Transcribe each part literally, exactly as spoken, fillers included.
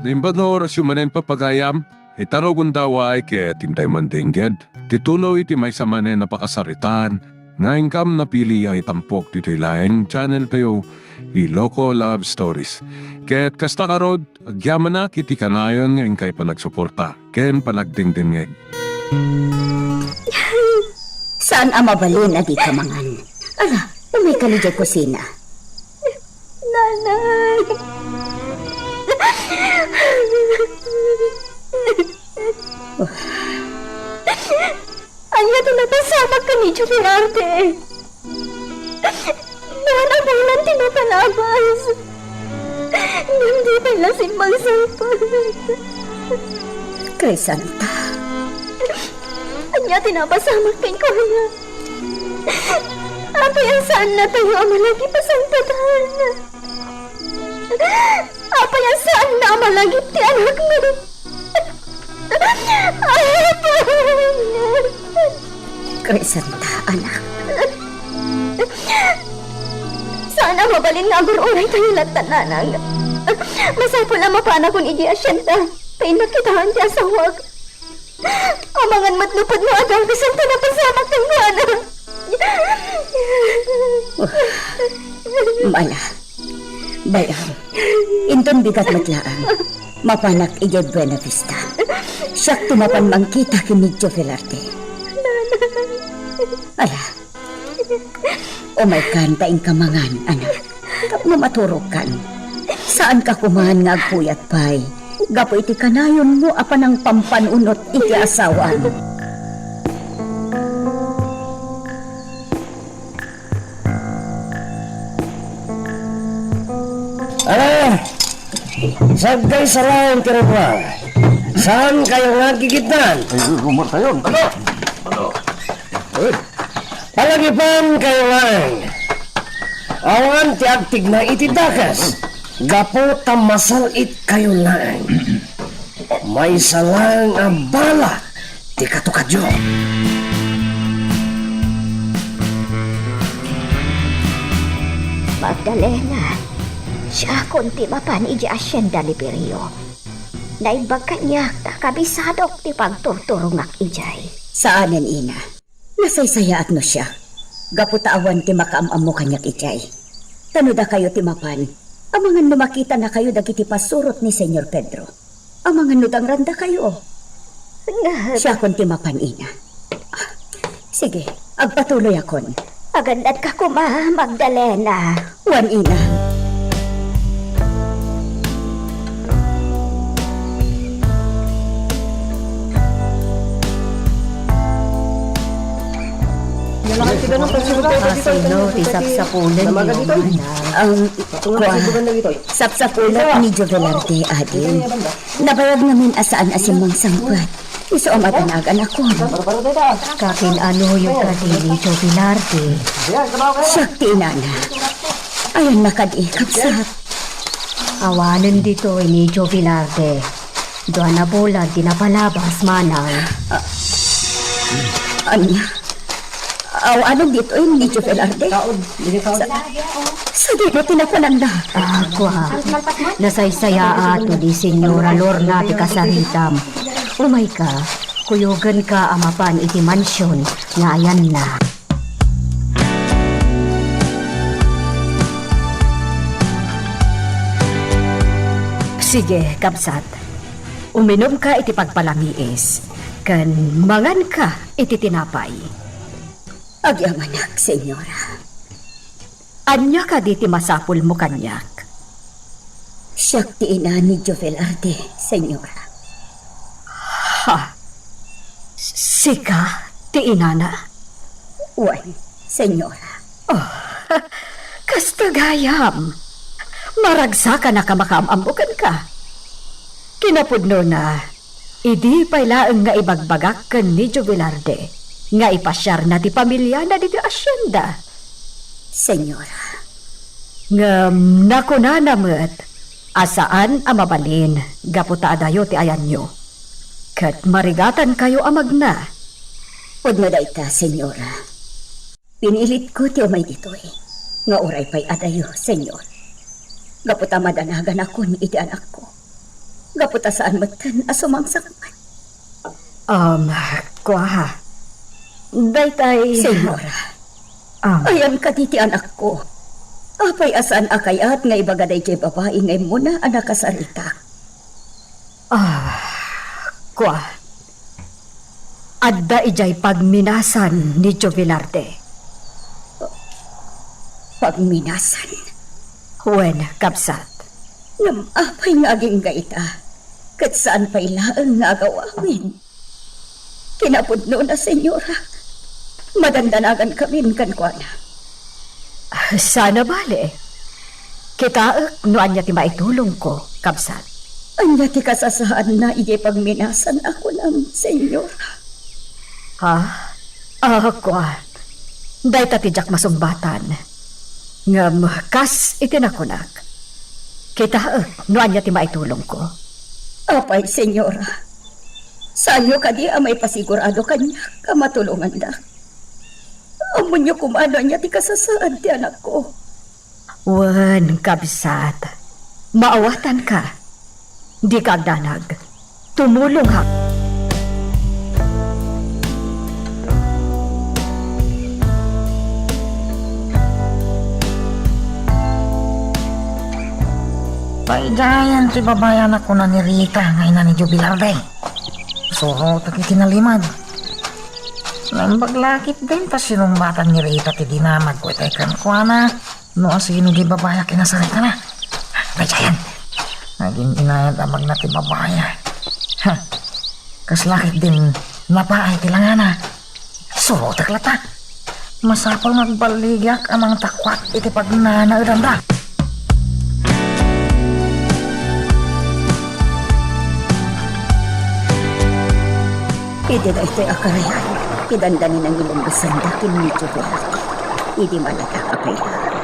Naimbag nga orasyo manen, papagayam, ita rugonda, uray ket intay man dengged ti tuloy ti maysa manen a pakasaritaan nga inkam napili a itampok ditoy laeng channel tayo, Ilocos Love Stories. Ket kasta ngarud, agyamanak iti kanayon nga inkay panagsuporta ken panagdengdengngeg. Saan a mabalin a dika mangan. Ala, umayka idiay kusina. Nanay! Ania ti napasamak ken ni Jose Arte? Bulan a bulan ti napalabas. Ngem di pay la simmagsangpet. Crisanta. Ania ti napasamak kenkuana? Apay a saannatayo a malagip a sangpetan? Apay a saanna a malagip ti anakmi? Apo! Crisanta, anak. Saan a mabalin nga agur-uraytayo latta, nanang. Masapul a mapanakon idiay asienda ta innak kitaen ti asawak. Amangan met no pudno a dagasen ti napasamak kenkuana. Mala, bay-am, inton bigat met laeng, mapanak idiay Buena Vista. Siak ti mapan mangkita ken ni Joe Velarde. Ala, umaykan ta inka mangan, anak. Tapno maturogkan. Saanka koman nga agpuyat pay gapu iti kanayonmo a panangpampanunot iti asawam. Ah! Sagkay sa laeng ti ritual. Saankayo nga agkikittan? Ay, rumor tayo. Ano? Ano? Uy. Palagipankayo laeng. Awan ti agtigna iti dakes, gapu ta masal-itkayo laeng. Maysa laeng a bala ti katukadyo. Magdalena, siakon ti mapan idiay Hacienda Liberio. Naimbag kaniak ta kabisadok ti pagturturongak idiay. Saanen, ina. Nasaysayaat no siak, gapu ta awan ti makaam-ammo kaniak idiay. Ta no dakayo ti mapan, amangan no makitanakayo dagiti pasurot ni Señor Pedro. Amangan no dangrandakayo. Nga. Siakon ti mapan, ina. Ah, sige, agpatuloyakon. Agannadka koma, Magdalena. Wen, ina. Asino ti sapsapulen ni Romana? Ang, kua, sapsapulen ni Jovelarte, ading. Nabayag ngamin a saan a simmangsangpet. Isu a madanagan ako. Kakin-anoyo kadi ni Jovelarte? Siak ti inana. Ayanna kadi, kabsat. Awanen ditoy ni Jovelarte. Dua a bulan ti napalabas, manang. Ah, ania? Awanen ditoy ni Jovelarte? Sa-, sadino ti nakunanna? Ah, kua. Nasaysayaat ni Señora Lorna ti kasaritam. Umayka, kuyogenka a mapan iti mansion nga ayanna. Sige, kabsat. Uminumka iti pagpalamiis, ken manganka iti tinapay. Agyamanak, Señora. Ania kadi ti masapulmo kaniak? Siak ti ina ni Jovelarte, Señora. Ha? Sika ti inana? Wen, Señora. Oh, kasta gayam. Maragsakan a makaam-ammo kenka. Kinapudnona, idi pay laeng nga ibagbagak ken ni Jovelarte nga ipasiarna ti pamiliana ditoy hacienda. Señora. Ngem nakunana met a saan a mabalin gapu ta adayo ti ayanyo. Ket marigatankayo a magna. Pudno dayta, Señora. Pinilitko ti umay ditoy, nga uray pay adayo, Señor. Gapu ta madanaganakon iti anakko. Gapu ta saan metten a sumangsak man. Um, kua. Daytay Senyora, um, ayan kadi ti anakko? Apay a saan a kayat nga ibaga daydiay babai nga immuna a nakasarita? Ah, kua. Adda idiay pagminasan ni Jovelarde. Pagminasan? Wen, kabsat. Ngem apay nga agingga ita? Ket saan pay laeng nga agaw-amin. Kinapudnona, Senyora, madandanagankamin kenkuana. Saan a bale. Kitaek no ania ti maitulongko, kabsat. Ania ti kasasaadna idiay pagminasan a kunam, Senyora? Ha? Ah, kuan. Dayta ti diak masungbatan. Ngem kas iti nakunak, kitaek no ania ti maitulongko. Apay, Senyora, saanyo kadi a maipasigurado kaniak a matulongandak? Ammonyo koma no ania ti kasasaad ti anakko. Wen, kabsat, maawatanka. Dika agdanag. Tumulongak. Paidayan ti babai a kuna ni Rita nga ina ni Jovelarde. Surotek iti nalimed. Naimbag la ketdin ta sinungbatan ni Rita ti dinamagko itay kenkuana. No asino di babai a kinasaritana. Daydiayen. Naging inayat a magna ti babai. Ha. Kasla ketdin napaay ti langana. Surotek latta. Masapul nga agballigiak a mangtakuak iti pagnanaedanda. Iti daytoy a karayan, ti dandani nangilumbesanda ken ni Jovelarde idi maladaga pay laeng.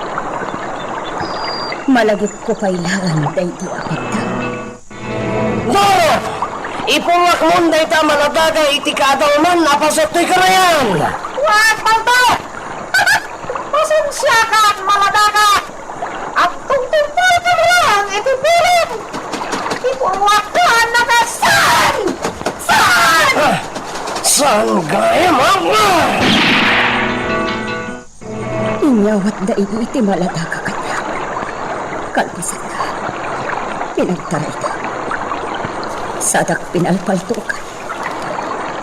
Malagipko pay laeng daydi a pagtaw. No! Ipungakmon dayta a maladaga iti kaadalman a paset toy karayan! Wan, palto! Pasensiakan, maladaga! Agtungtungpalka lang iti pilim! Ipungwakka a nakasan! San! Ah! San gayam, Abner? Inyawatda idi ti maladaga kaniak. Kalpasanna, pinagtarayda. Sadak pinalpaltokan.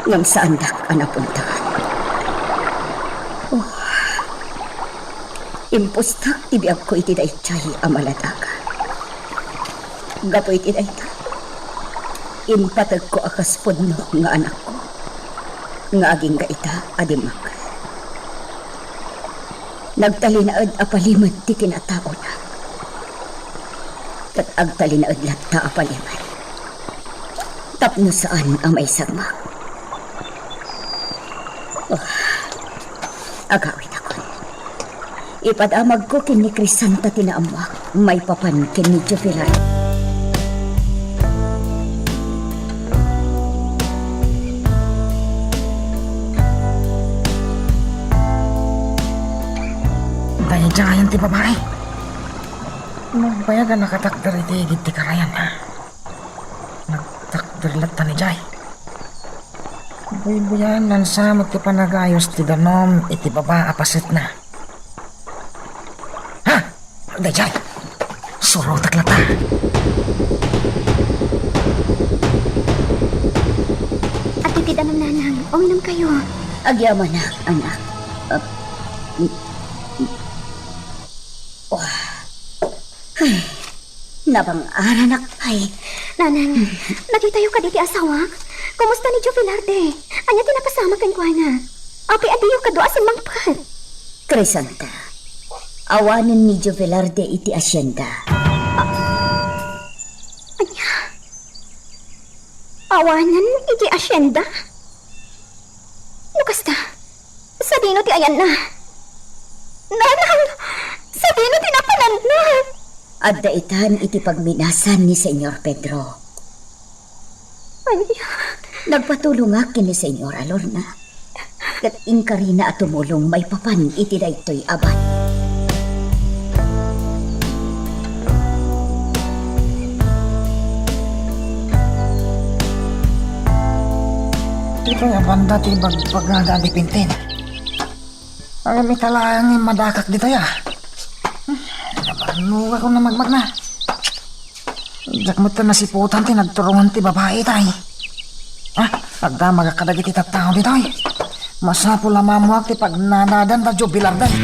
Ngem saandak a napuntahan. Oh. Impustak ti biagko iti daydiay a maladaga. Gapu iti dayta, impategko a kas pudno nga anakko, nga agingga ita a dimmakkel. Nagtalinaed a palimed ti kinataona, ket agtalinaed latta a palimed tapno saan a maisagmak. Oh, agawidakon. Ipadamagko ken ni Crisanta ti naammoak maipapan ken ni Jovelarde. Daydiayen ti babai. Nagbayag a nakatakder iti igid ti karayan, ha? Nagtakder latta ni Jay. Buybuyaennan sa met ti panagayos ti danum iti baba a pasetna. Ha? Daydiay! Surotek latta! Adtoy ti danum, nanang. Uminumkayo. Agyamanak, anak. Ah, mm, mm. Oh. Ay, nabang-aranak pay. Nanang, nakitayo kadi ti asawak? Kumusta ni Jovelarde? Ania ti napasamak kenkuana? Apay a diyo kadu a simmangpet? Crisanta, awanen ni Jovelarde iti asienda. Ania? Awanen iti asienda? No kasta, sadino ti ayanna? Nanang, sadino ti napananna? Adda itan iti pagminasan ni Señor Pedro. Ania? Nagpatulongak ken ni Señora Lorna, ket inkarina a tumulong maipapan iti daytoy a bana. Kaya banda ti bagbagada ni Pintin. Ay, mitalayan nga madakak ditoy, ah. Nabannog ako na magmagna. Diak met nasiputan ti nagturungan ti babai tay. Ah, agdamagak kadagiti tattao ditoy. Masapul a mamuak ti pagnanadan da jubilar day.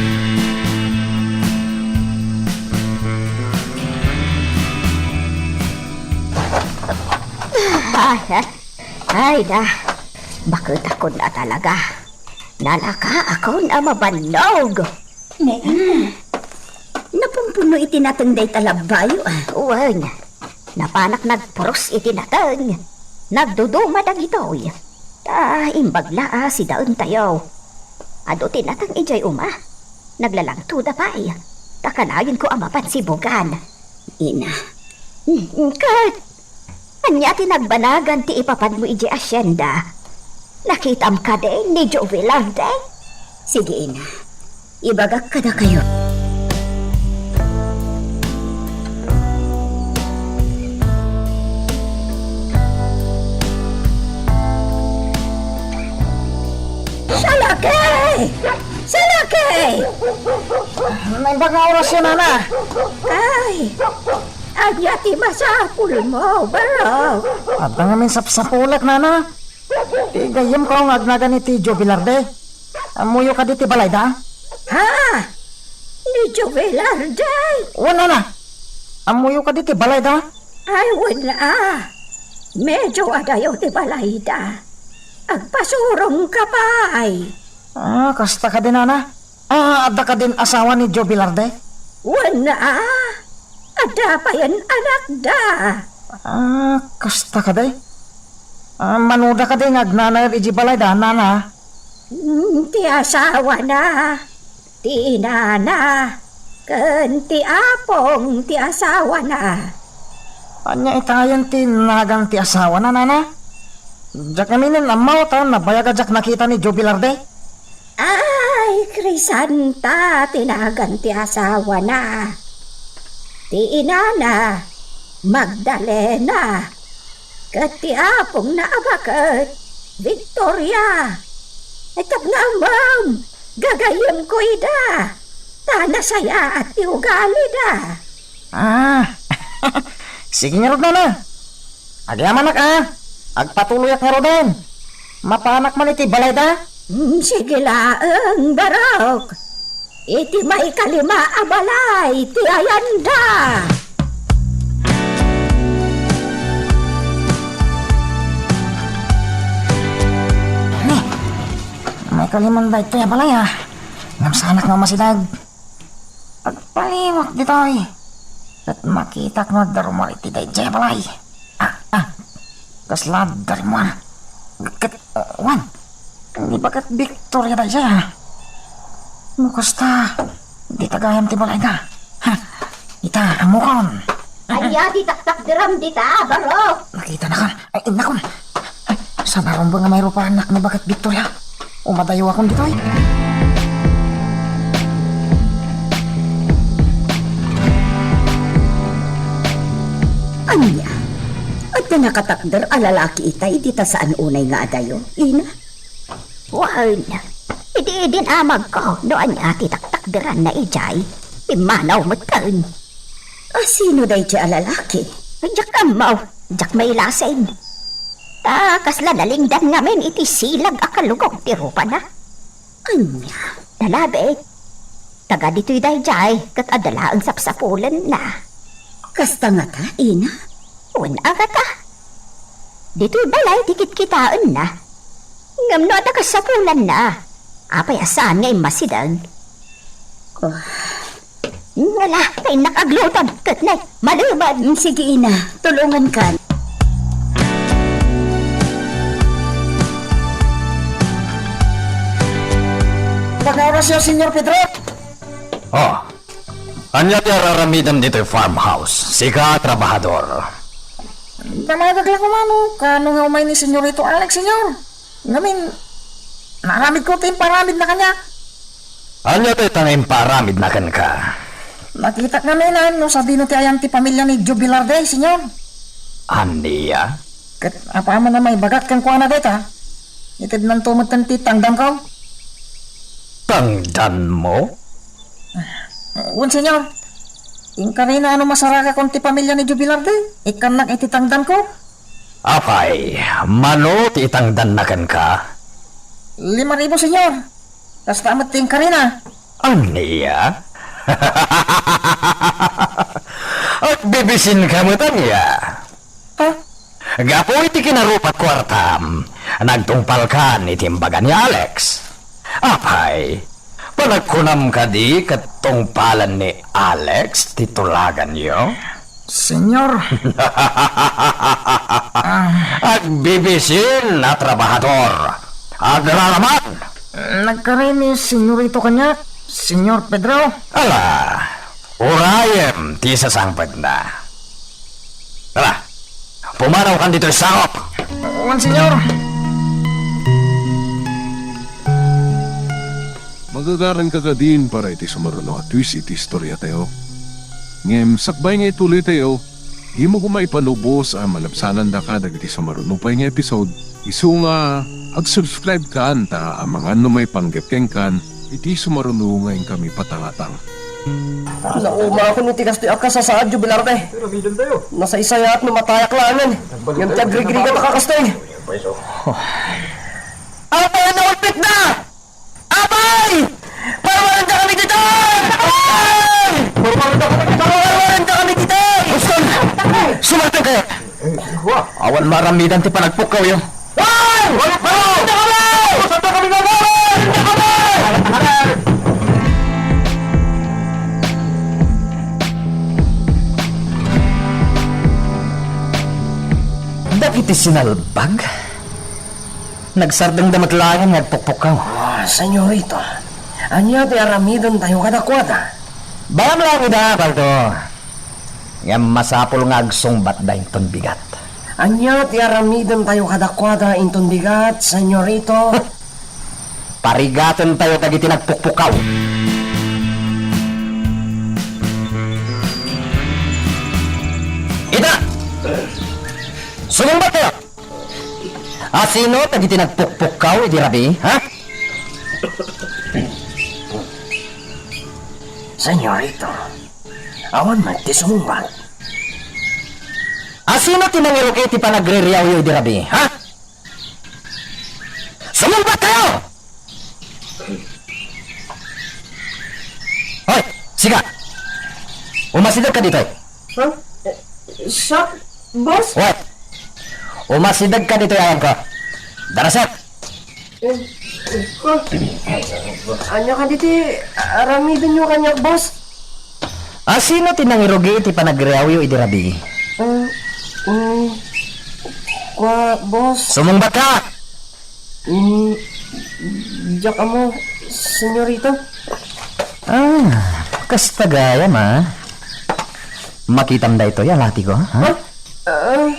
Ay, ay, ay, da. Baket akon a talaga. Nalaka akon a mabannog. Ne, napumpuno iti nateng dayta labbayo, ah. Wen, napanak nagpuros iti nateng. Nagduduma dagitoy. Ta imbag la a sidaentayo. Adu ti nateng idiay uma. Naglalangtoda pay. Ta kanayon ko a mapan si Bugan. Ina. Mm, ket ania ti nagbanagan ti ipapanmo idiay asienda? Nakitam kadi ni Joe Velarde? Sige, ina. Ibagak kadakayo. Salaki! Salaki! Naimbag nga oras yan, nana. Ay, ania ti masapulmo, barok? Adda ngamin sapsapulek, nana. Ti gayyemko nga agnagan iti Joe Velarde. Ammoyo kadi ti balayda? Ha? Ni Joe Velarde? Wen, nana. Ammoyo kadi ti balayda? Ay, wen a. Medio adayo ti balayda. Agpasurongka pay. Ah, kasta kadi, nana? Ah, adda kadin asawa ni Joe Velarde? Wen a. Adda payen anakda. Ah, kasta kadi? Ah, manoda kadi nga agnanaed idiay balayda, nana? Mm, ti asawana, ti inana, ken ti apong ti asawana. Ania itayen ti nagan ti asawana, nana? Diak ngamin ammo ta nabayag a diak nakita ni Joe Velarde. Ay, Crisanta ti nagan ti asawana. Ti inana, Magdalena. Ket ti apongna a baket, Victoria. Ay, tapno ammom, gagayyemko ida. Ta nasayaat ti ugalida. Ah, sige ngarud, nana. Agyamanak a. Agpatuloyak ngaruden. Mapanak man iti balayda? Mm, sige laeng, barok. Iti maikalima a balay ti ayanda. Ni, maikaliman daytoy a balay, ah. Ngem saanak nga masideg. Agpaliwak ditoy. Ket makitak no adda rummuar iti daydiay a balay. Ah, ah. Kasla adda rummuar. Ket, uh, wan. Ni baket Victoria daydiay, ah. No kasta, dita gayam ti balayda. Ha, ita, ammokon. Ania ti taktakderam dita, barok? Nakitanakan. Ay, innakon. Ay, saan a rumbeng nga mairupaannak ni baket Victoria? Umadayawakon ditoy. Ania? Adda nakatakder a lalaki itay dita saan unay nga adayo, ina? Wen, idi-idin-amagko no ania ti taktakderanna idiay. Pimmanaw metten. A sino daydiay a lalaki? Diak ammo, diak mailasin. Ta kasla nalingdan ngamin iti silag a kalugog ti rupana. Ania? Nalabit. Taga ditoy daydiay, ket adda laeng sapsapulenna. Kasta ngata, ina? Wen a ngata. Ditoy balay ti kitkitaenna. Ngem no adda kasapulanna, apay a saan nga immasideg? Oh. Ngala, ta innak agluton, ket nay, maluben. Mm, sige, ina, tulongankan. Nagaoras ya, Señor Pedro? Oh, ania ti araramidem ditoy farmhouse? Sika a trabahador. Namayagak la koma no kaano nga umay ni Senyorito Alex, Senyor. Ngamin, naaramidko ti imparamidna kaniak. Ania dayta nga imparamidna kenka? Nakitak ngamin no sadino ti ayan ti pamilya ni Joe Velarde, Senyor. Ania? Ket apaman a maibagak kenkuana dayta. Itednanto metten ti tangdanko. Tangdanmo? Wen, Señor. Inkarina a no masarakakon ti pamilia ni Jubilarde, ikkannak iti tangdanko. Apay, mano ti itangdanna kenka? Lima ribu, Señor. Kasta met ti inkarina. Ania? Agbibisinka met ania? Ha? Gapu iti kinarupat kuartam, nagtungpalkan iti imbaga ni Alex. Apay, panagkunam kadi ket tungpalan ni Alex ti tulaganyo? Señor. Ah. Agbibisin a trabahador. Agraraman. Nagkari ni Señorito kaniak, Señor Pedro. Ala, urayem ti sasangpetna. Tara, pumanawkan ditoy sakop. Wen, Señor. Magagaranka kadin para iti sumaruno a twist iti istoriatayo. Ngem sakbay nga ituloytayo, dimo koma ipanubos a malabsanandaka dagiti sumaruno pay nga episode, isu nga ag-subscribe kan ta amangan no maipanggep kenkan iti sumaruno nga inkami patangatang. Naumakon iti kastoy a kasasaad, Jubilarde. Nasaysayaat no matayak laengen. Ngem ti agrigrigat a kakastoy. Apay a naulpitna? Apay! Parwarendakami ditoy! Apay! Parwarendakami ditoy! Parwarendakami ditoy! Uston! Sumartengkayo! Awan maaramidan ti panagpukkawyo. Ay! Parwarendakami! Parwarendakami! Dagiti sinalbag? Nagsardengda met laeng nga agpukpukkaw. Ah, Señorito, ania ti aramidentayo kadakuada? Bayam laeng ida, Baldo. Ngem masapul nga agsungbatda inton bigat. Ania ti aramidentayo kadakuada inton bigat, Señorito? Parigatentayo dagiti nagpukpukkaw. Ita! Sumungbatkayo! Asino dagiti nagpukpukkaw idi rabii, ha? Señorito, awan met ti sumungbat. Asino ti nangirugi ti panagririawyo idi rabii, ha? Sumungbatkayo! Hoy, sika! Umasidegka ditoy. Ha? Eh, siak, boss? Hoy! Umasidegka ditoy, ayanko. Dara siak! Eh, eh, ha? Ania kadi ti aramidenyo kaniak, boss? Asino ti nangirugi iti panagriawyo idi rabii? Ah, mm, kua, boss. Sumungbatka! Mm, diak ammo, senyorito. Ah, kasta gayam, a. Makitam daytoy a latigo, ha? Ah, ah.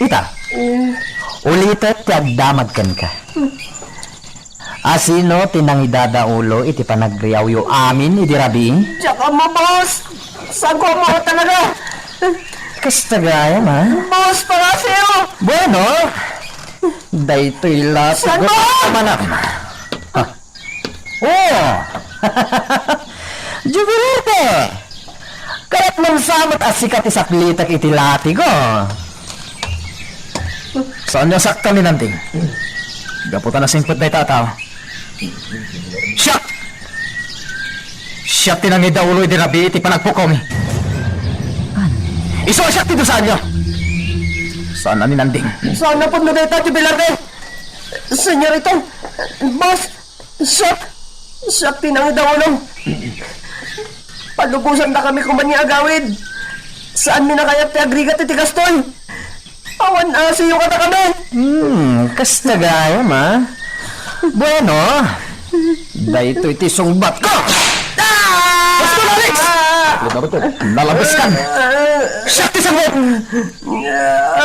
Ita, eh, ulitek ti agdamag kenka. Asino ti nangidadaulo iti panagriawyo amin idi rabii? Diak ammo, boss. Saanko ammo talaga. Kasta gayam, a. Boss, pangasiyo. Bueno, daytoy la ti Saan ba? Manam. Ha? Oh! Jubilarte! Kayatmon sa met a sika ti saplitek iti latigo. Saanyo a saktan ni Nanding? Gapu ta nasingpet dayta a tao. Siak! Siak ti nangidaulo idi rabii iti panagpukkawmi. Isu a siak ti dusaanyo. Saan a ni Nanding? Saan a pudno dayta, Jubilarte? Senyorito, boss, siak, siak ti nangidaulo. Palubosandakami koma ni agawid. Saanmi a kayat ti agrigat iti kastoy. Awan asiyo kadakami. Hmm, kasta gayam, a. Bueno, daytoy ti sungbatko. Ah! Basta, Alex! Nalabeskan. Siak ti sungbat!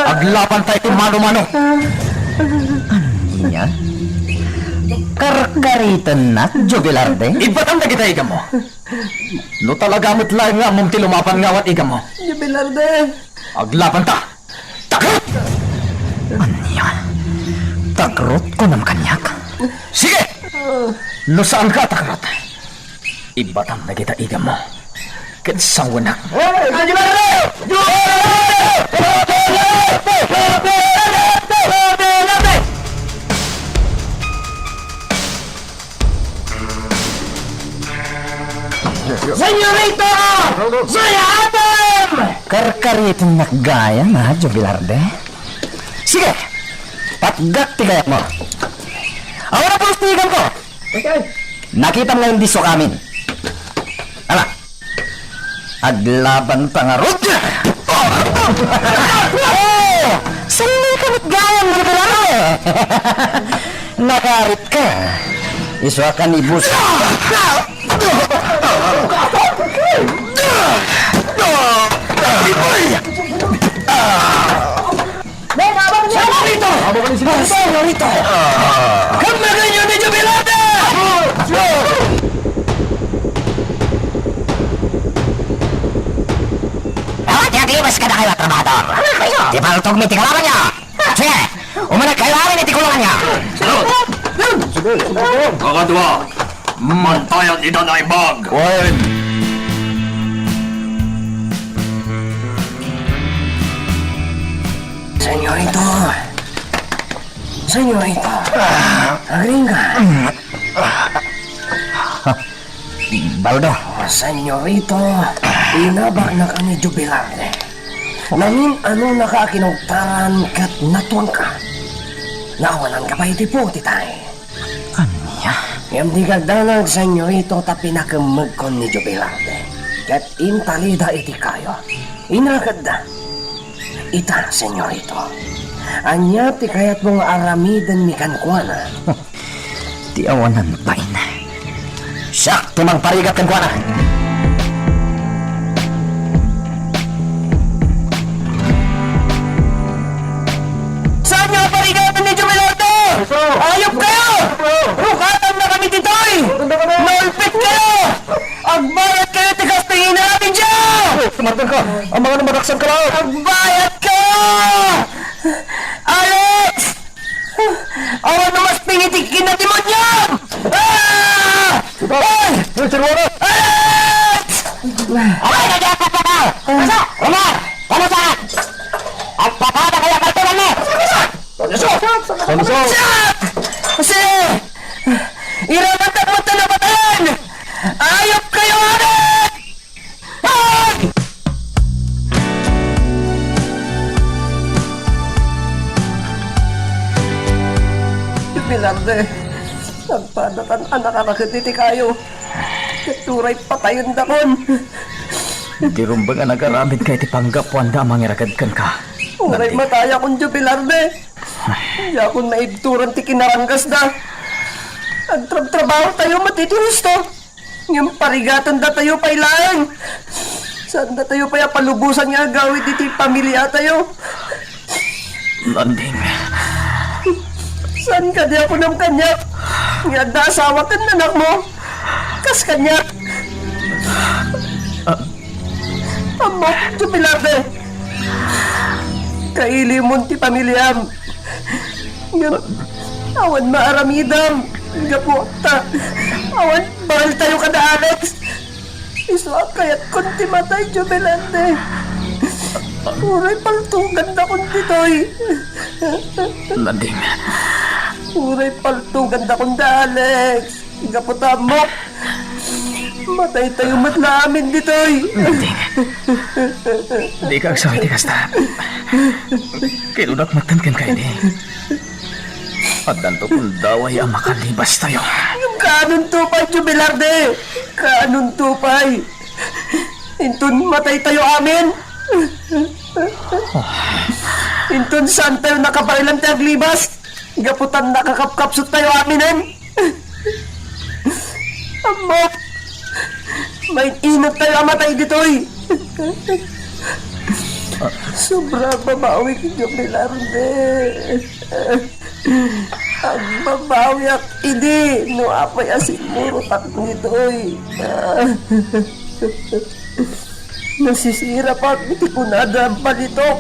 Aglabanta iti mano-mano. Ania? Karkaritennak, Jubilarte? Ibbatam dagita igammo. No talaga met laeng nga ammom ti lumaban nga awan igammo. Jubilarte. Aglabanta. Takot! Ania? Takrot kunam kaniak? Sige! No saanka a takrot, ibatam dagita igammo ket sawenak. Senyorito! Saya atem! Karkariten nak gayam, a, Jubilarde. Sige, patgak ti gayammo. Awan a pulos ti igamko. Nakitam nga indi suakamin. Ala, aglabanta ngarud. Oh! Saan ka met gayam, Jubilarde? Nakaarit ka. Isuak a nibus. Senyorito! Senyorito! Kammaganyo ni Jubilate! Ah, diak iwas kadakayo a trabahador. Ti paltogmi ti kalabanyo. Sige, umanekkayo amin iti kulunganyo. Kakadua, mantayan ida naimbag. Wen. Senyorito. Senyorito. Agriingga. Baldo. Senyorito, inabaknak a ni Jubilate. Namin-anonaka a kinugtaran ket natuangka. Naawananka pay iti puti tay. Ania? Ngem dika agdanag, Senyorito, ta pinakemmegkon ni Jubilate. Ket intalida iti kayo. Inaketda. Ita, Senyorito. Ania ti kayatmo nga aramidenmi kenkuana? Ti awanan pay. Siak ti mangparigat kenkuana. Saanyo a parigaten ni Jubilate? Ayop kayo! Rukatannakami ditoy! Naulpit kayo! Agbayad kayo ti gasto nga inaramidyo! Sumardan ka! Ang mga namadaksan ka lang! Agbayad kayo! Alex! Awan no mas pingiti kinademoniom! Ah! Ay! Ay, Sir Juan! Alex! Aray, nagyapat ka ba? Paso! Omar! Paso saan? Agpapada kaya kartulan mo! Paso! Paso! Kasi, iraman ta mo ito napatayan! Ayop kayo, Alex! Jubilate, agpadakan a nakaraket iti kayo. Ket uray patayendakon. Di rumbeng a nagaramidka iti panggapuanda a mangiraket kenka. Uray matayakon, Jubilate. Diakon maibturan ti kinaranggasda. Agtrabtrabahotayo met iti husto. Ngem parigatendatayo pay laeng. Saandatayo pay a palubosan nga agawid iti pamiliatayo. Landing. Saan kadi a kunam kaniak nga adda asawa ken anakmo? Kas kaniak. Ah. Ammok, Jubilate. Kailimon ti pamiliam. Ngem awan maaramidam. Gapu ta awan baeltayo kada Alex. Isu a kayatkon ti matay, Jubilate. Uray paltogandakon ditoy. Landing. Uray paltogandakon da Alex. Gapu ta ammok, mataytayo met la amin ditoy. Ding. Dika agsaw iti kasta. Kinunak metten kenka idi. Addanto pundaway a makalibastayo. Kaanonto pay, Jubilate? Kaanonto pay? Inton mataytayo amin? Inton saantayo nakabailan ti aglibas? Gapu ta nakakapkapsuttayo aminen. Ammok, maininut tayo a matay ditoy. Sobra a babawik, Jubilate. Agbabawiak idi no apay a simmurotak ditoy. Nasisirapak iti kunada a balitok.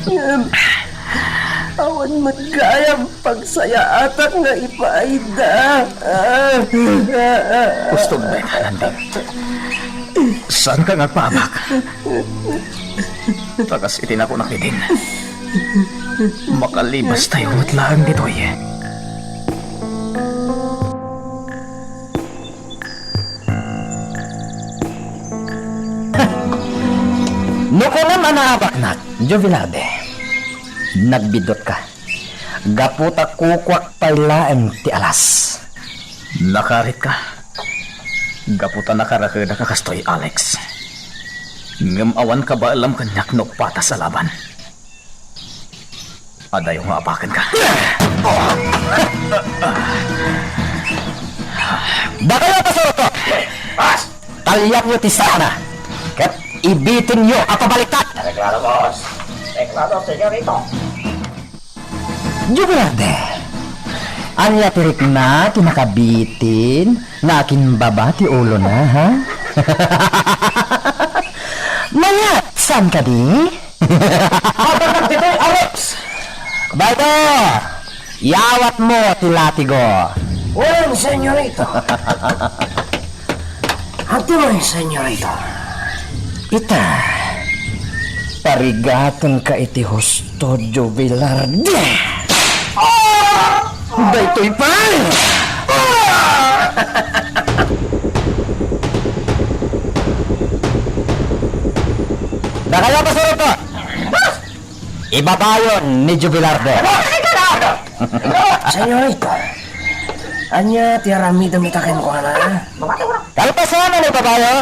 Ngem, Awan met gayam pagsayaatak nga ipaayda. Kustom, Landing. Saanka nga agpaabak? Ta kas iti nakunak idin, makalibastayo met laeng ditoy. No kunam a naabaknak, Jovelarde, nagbiddutka. Gapu ta kukuak pay laeng ti alas. Nakaritka. Gapu ta nakarakedak a kastoy, Alex. Ngem awan kabaelam kaniak no patas a laban. Adayo nga abakenka. Dakayo a pasurotko! Boss! Talianyo ti sana, ket ibitinyo a pabaliktad! Reklamo, boss. Reklamo, senyorito. Jovelarde, ania ti rikna ti nakabitin nga akinbaba ti ulona, ha? Mayat, saan kadi? Apanak ditoy, Alex! Baldo, iyawatmo ti latigo. Wen, senyorito. Adtoy, senyorito. Ita, parigatenka iti husto, Jovelarde. Daytoy pay! Dakayo a pasurotko! Ibabayon ni Jovelarde. Senyorito, ania ti aramidem ita kenkuana? Kalpasan a ibabayo,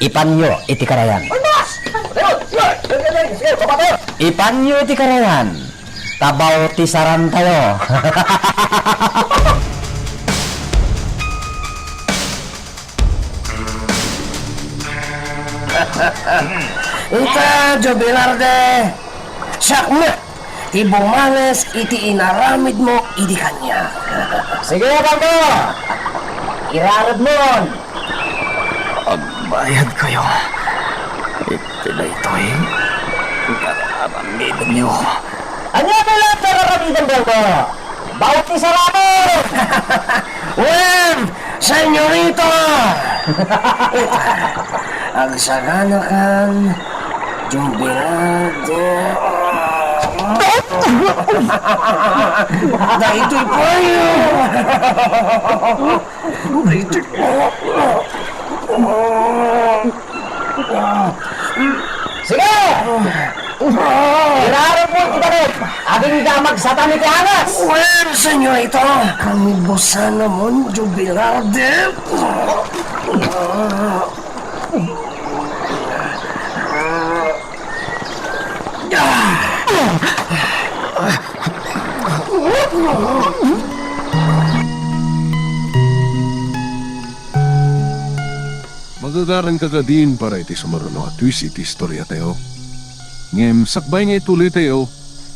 ipanyo iti karayan. Ipanyo iti karayan. Ta bautisarantayo. Ita, Jovelarde, siak met ti bumales iti inaramidmo idi kaniak. Sige, Baldo! Iraradmon! Agbayadkayo iti daytoy nga aramidemyo. Ania ti laeng nga aramidem, Baldo? Bautisaranmo! Wen, senyorito! Agsaganakan, Jovelarde. Daytoy payo! Daytoy payo! Sige! Irarupon ti tanem! Agingga magsatan iti angas! Wen, senyorito! Kami busanamon, Jovelarde! Magagaranka kadin para iti sumaruno a twist iti istoriatayo. Ngem sakbay nga ituloytayo,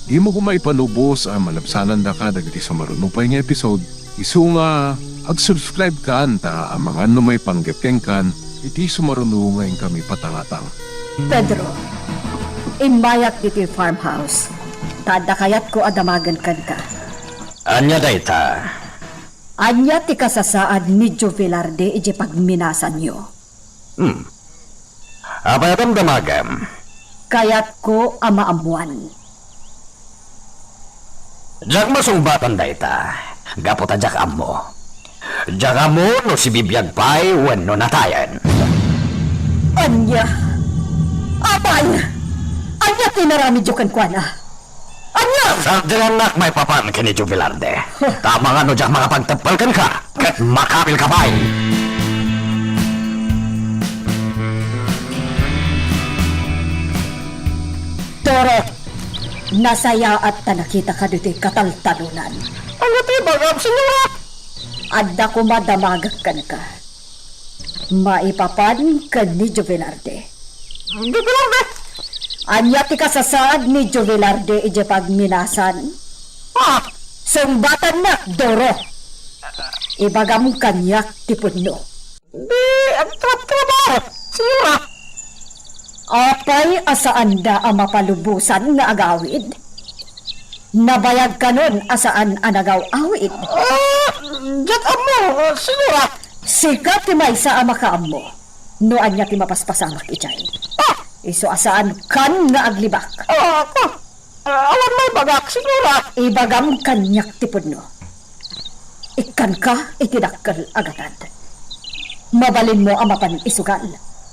dimo koma ipalubos a malabsanandaka dagiti sumaruno pay nga episode. Isu nga ag-subscribe kan ta amangan no maipanggep kenkan iti sumaruno nga inkami patangatang. Pedro, immayak ditoy farmhouse, ta adda kayatko a damagen kenka. Ania dayta? Ania ti kasasaad ni Jovelarde idiay pagminasanyo? Hmm. Apay a damdamagam? Kayatko a maammuan. Diak masungbatan dayta, gapu ta diak ammo. Diak ammo no sibibiag pay wenno natayen. Ania? Apay! Ania ti inaramidyo kenkuana? Ania? Sardengannak maipapan ken ni Jovelarde. Huh. Ta amangan no diak makapagteppel kenka, ket makabilka pay. Doro, nasayaat ta nakitaka ditoy kataltalonan. Ania ti ibagam, senyora? Adda koma damagek kenka. Maipapan ken ni Jovelarde. Jovelarde? Ania ti kasasaad ni Jovelarde idiay pagminasan? Ah! Sungbatannak, Doro! Ibagam kaniak ti pudno. Di, agtrabtrabaho, senyora. Apay a saanda a mapalubosan nga agawid? Nabayag kanon a saan a nagaw-awid. Ah, diak ammo, ah, senyora. Sika ti maysa a makaammo no ania ti mapaspasamak idiay. Ah! Isu a saankan nga aglibak. Ah, ah, ah, awan maibagak, senyora. Ibagam kaniak ti pudno. Ikkanka iti dakkel a gatad. Mabalinmo a mapan isugal.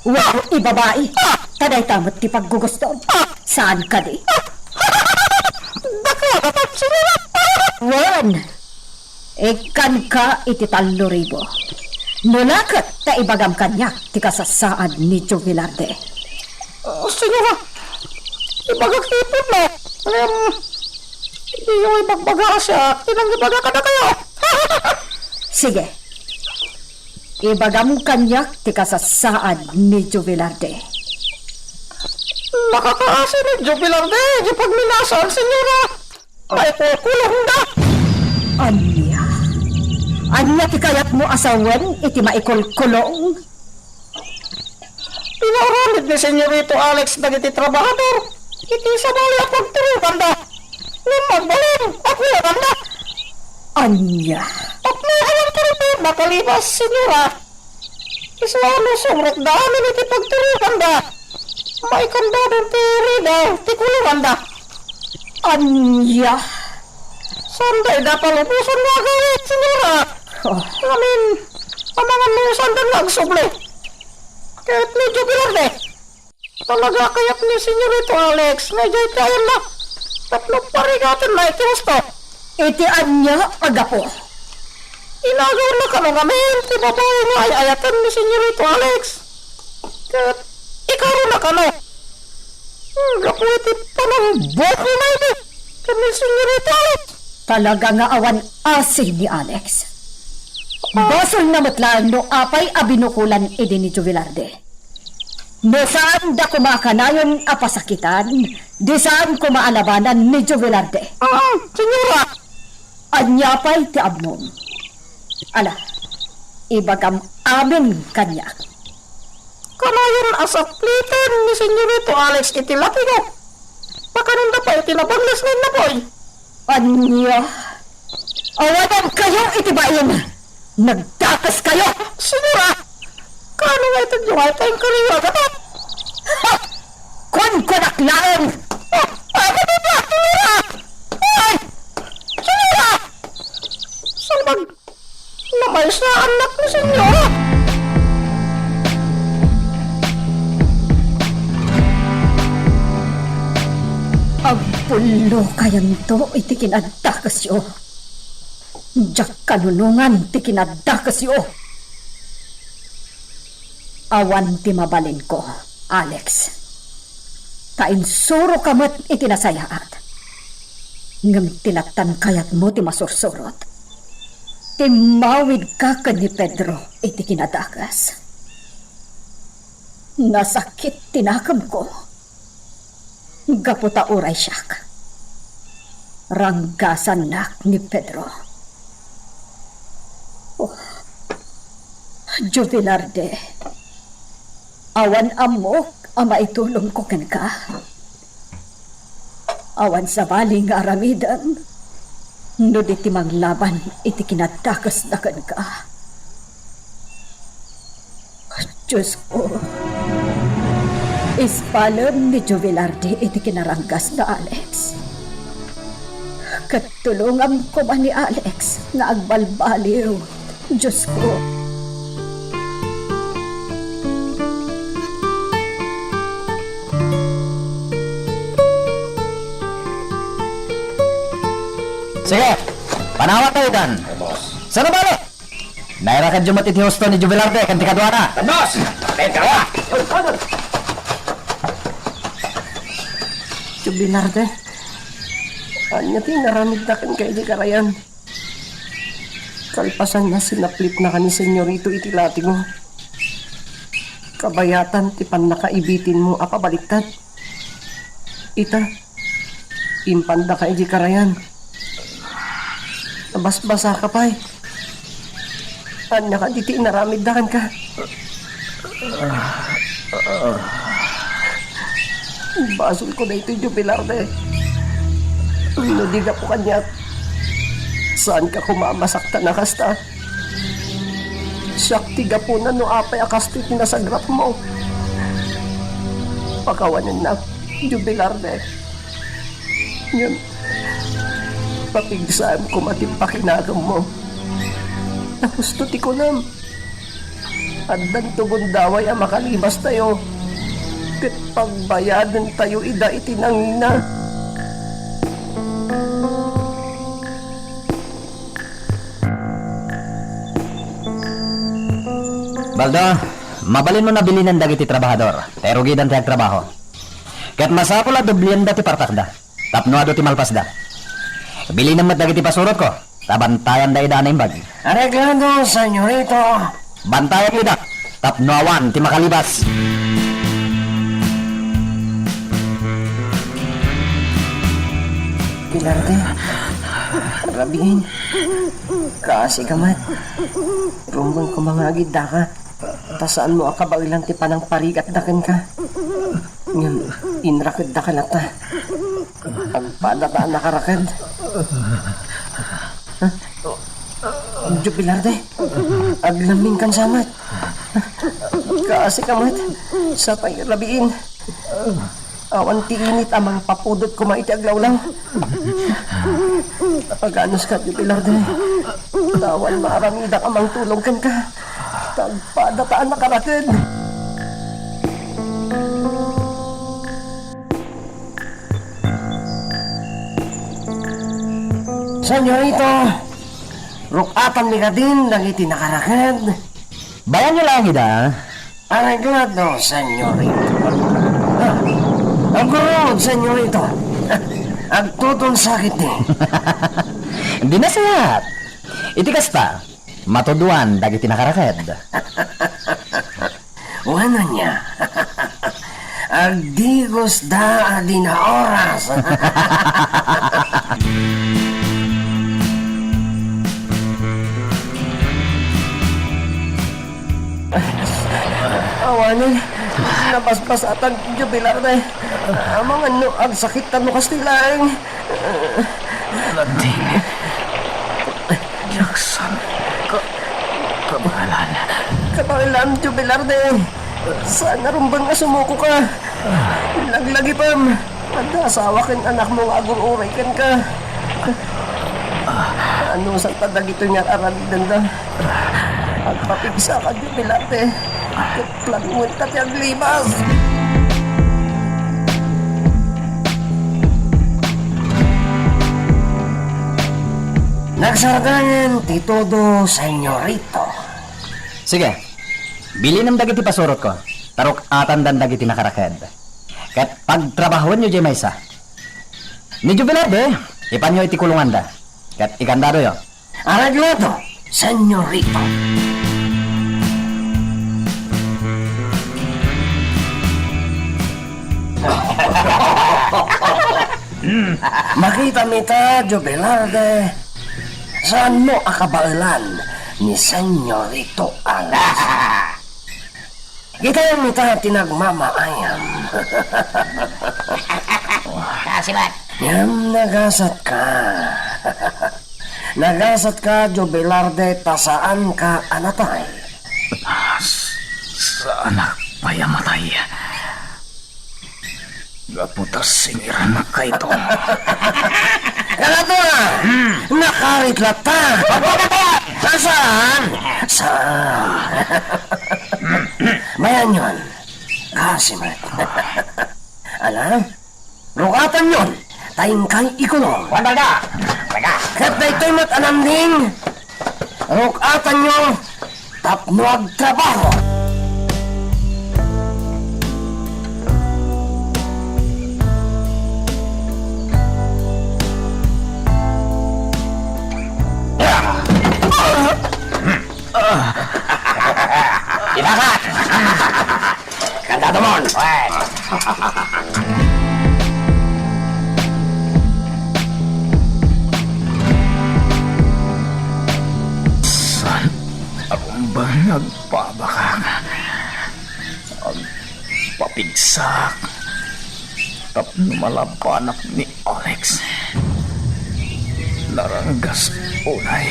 Wen, ibabai. Ta dayta met ti paggugustom. Saan kadi? Dakkel a gatad, senyora. Wen, ikkanka iti tallo ribu. No la ket ta ibagam kaniak ti kasasaan ni Joe Velarde. Ah, senyora, ibagak ti pudno. Ngem, diyo ibagbaga a siak ti nangibaga kadakayo. Sige. Ibagam kaniak ti kasasaan ni Joe Velarde. Nakakaasi ni Joe Velarde ti pagminasaan, senyora. Maikulkulongda. Ania? Ania ti kayatmo a sawen iti maikulkulong? Pinaaramid ni Senyorito Alex dagiti trabahador iti sabali a pagturoganda. Ngem agbalin a kulonganda. Ania? Tapno awan karupit makalibas, senyora. Isu a no sumrekda amin iti pagturoganda, maikandadon ti ridaw ti kulonganda. Ania? Saan dayta palubosan nga agawid, senyora. Oh. Ngamin, amangan no saanda nga agsubli. Ket medyo pinarde. Talaga a kayat ni Senyorito Alex nga idiay ti ayanna tapno parigatenna iti husto. Iti ania a gapu? Inagawna kano ngamin ti babai nga ay-ayaten ni Senyorito Alex. Ket ikaruna kano. Hmm, gapu iti panangbukona idi ken ni Senyorito Alex. Talaga nga awan asi ni Alex. Basolna met laeng no apay a binukolan idi ni Joe Velarde. No saanda koma a kanayon a pasakitan, di saan koma a labanan ni Joe Velarde. Ah, senyora! Ania pay ti ammom? Ala, ibagam amin kaniak. Kanayon a sapliten ni Senyorito Alex iti latingo. Pakanenda pay iti nabangles nga innapoy. Ania? Awadankayo iti bain! Nagdakes kayo! Senyora! Kaano nga itedyo nga ita inkariyo a gapu? Ha! Kunkunak laeng! Ah, ah, ah, ah, senyora! Ay! Senyora! Salbag! Namaysa annak ni Senyora! Agpullokayanto iti kinadakesyo. Diak kanunongan ti kinadakesyo. Awan ti mabalinko, Alex. Ta insuroka met iti nasayaat. Ngem ti lattan kayatmo ti masursurot. Timmawidka ken ni Pedro iti kinadakes. Nasakit ti nakemko. Gapu ta uray siak, ranggasannak ni Pedro. Oh, Joe Velarde, awan ammok a maitulongko kenka. Awan sabali nga aramidem no di ti manglaban iti kinadakesda kenka. Diosko, ispalem ni Joe Velarde iti kinaranggasna, Alex. Ket tulongam koma ni Alex nga agbalbaliw, Diosko. Sige, panawantayo itan. Saan a bale? Nairakadyo met iti husto ni Joe Velarde ken ti kaduana. Boss! Teka! Joe Velarde, ania ti inaramidda kenka idi karayan? Kalpasan a sinaplitnaka ni Senyorito iti latingo, kabayatan ti pannakaibitinmo a pabaliktad. Ita, impandaka idiay karayan. Nabasbasaka pay. Ania kadi ti inaramidda kenka? Basolko daytoy, Joe Velarde. No di gapu kaniak, saanka koma a masaktan a kasta. Siak ti gapuna no apay a kastoy ti nasagrapmo. Pakawanennak, Jubilarde. Ngem, papigsaem koma ti pakinakemmo. Ta husto ti kunam, addanto gundaway a makalibastayo, ket pagbayadentayo ida iti nangina. Baldo, mabalinmo a bilinen dagiti trabahador, ta irugidan ti agtrabaho. Ket masapul a doblienda ti partakda, tapno adu ti malpasda. Bilinem met dagiti pasurotko, ta bantayanda ida a naimbag. Areglado, senyorito. Bantayan ida, tapno awan ti makalibas. Pilar, te. Rabiin. Kaasi ka met. Rumbeng koma nga agiddaka. Ta saanmo a kabaelan ti panangparigatda kenka. Ngem, inrakeddaka latta. Agpadata a nakaraked. Ha? Jubilarde, aglammingkan sa met. Kaasi ka met. Sapay rabiin. Awan ti init a mangpapudot koma iti aglawlaw. Apaganuska, Jubilarde. Ta awan maaramidak a mangtulong kenka. Ta agpadata a nakaraked. Senyorito, ruk-atanmi kadin dagiti nakaraked. Bayanyo laeng ida. Areglado, senyorito. Ah, agurod, senyorito. Ah, agtutunsakitdi. Di nasayaat. Iti kasta, matuduan dagiti nakaraked. Wen ania? Agdigosda a di naoras. Awanen, nabasbasatan, Jubilarde. Amangan no agsakittan no kastoy laeng. Landing. Jackson. Ka-, kabaelan. Kabaelan, Jubilarde. Saan a rumbeng a sumuko ka. Laglagipem. Adda asawa ken anakmo nga agur-uray kenka. Anusanta dagitoy nga ar-aramidenda. Agpapigsaka, Jubilarde. Ket planuenta ti aglibas. Nagsardangen ti todo, senyorito. Sige, bilinem dagiti pasurotko, ta ruk-atandan dagiti nakaraked. Ket pagtrabahoenyo diay maysa. Ni Jubilarde, ipanyo iti kulonganda. Ket ikandadoyo. Areglado, senyorito. Makitami ta, Jubilarde, saanmo a kabaelan ni Senyorito Alex. Kitaem ita ti nagmamaayam. Kasibat. Ngem nagasatka. Nagasatka, Jubilarde, ta saanka a natay. Saanak pay a matay. Gapu ta singiranka ito. Kanato na! Hmm. Nakarit latta! Saan? Saan? Bayanyon. Kasi met. Ala? Rukatanyon. Ta inkay ikulong. Wen, talaga. Talaga. Ket daytoy met a nanding. Ruk-atanyo tapno agtrabaho. Ibakat! Kantatomon! Saan a rumbeng nga agpabakak? Agpapigsak tapno malabanak ni Alex. Naranggas unay.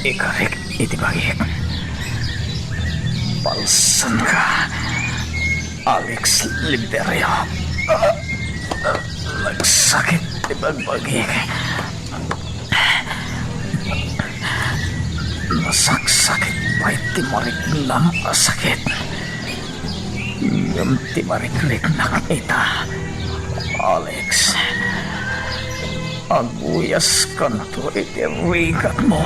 Ikarik iti bagik. Palsanka, Alex Liberio. Nagsakit ti bagbagik. Nasaksakit pay ti mariknam a sakit. Ngem ti marikriknak ita, Alex, aguyaskanto iti rigatmo.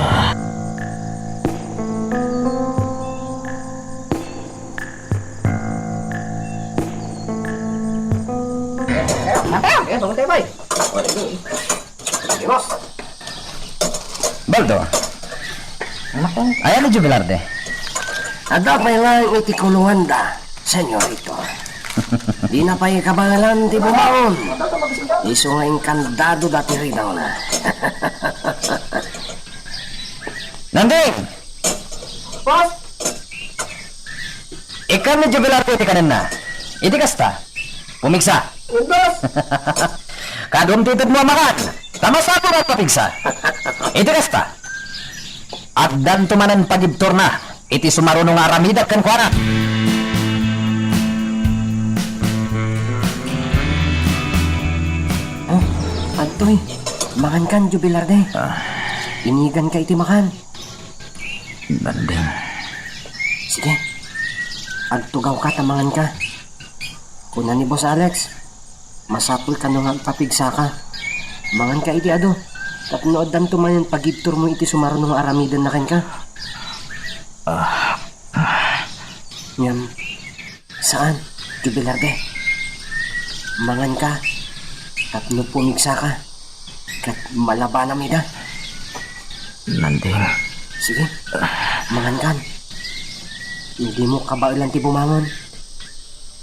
Baldo. Anak ko. Ayan ni Jubilarte. Adda pay laeng iti kulonganda, senyorito. Dina pay kabaelan ti bumaon. Isu nga inkandado dati ridawna. Nanding! Boss! Ikkan ni Jubilarte ti kanenna. Iti kasta, pumigsa. Boss! Kaduam ti itedmo a makan. Ta masapul a papigsa. Iti kasta, addanto manen pagibturna iti sumaruno nga aramidek kenkuana. Oh, adtoy. Mangankan, Jubilarte. Ah. Iniganka iti makan. Nanding. Sige. Agtugawka ta manganka. Kuna ni Boss Alex, masapul kano nga agpapigsaka. Manganka iti adu, tapno addanto manen pagibturmo iti sumaruno nga aramidenna kenka. Ah. Ngem, saan, Jubilarte. Manganka, tapno pumigsaka. Ket malabanam ida. Nanding. Sige. Mangankan. Dimo kabaelan ti bumangon.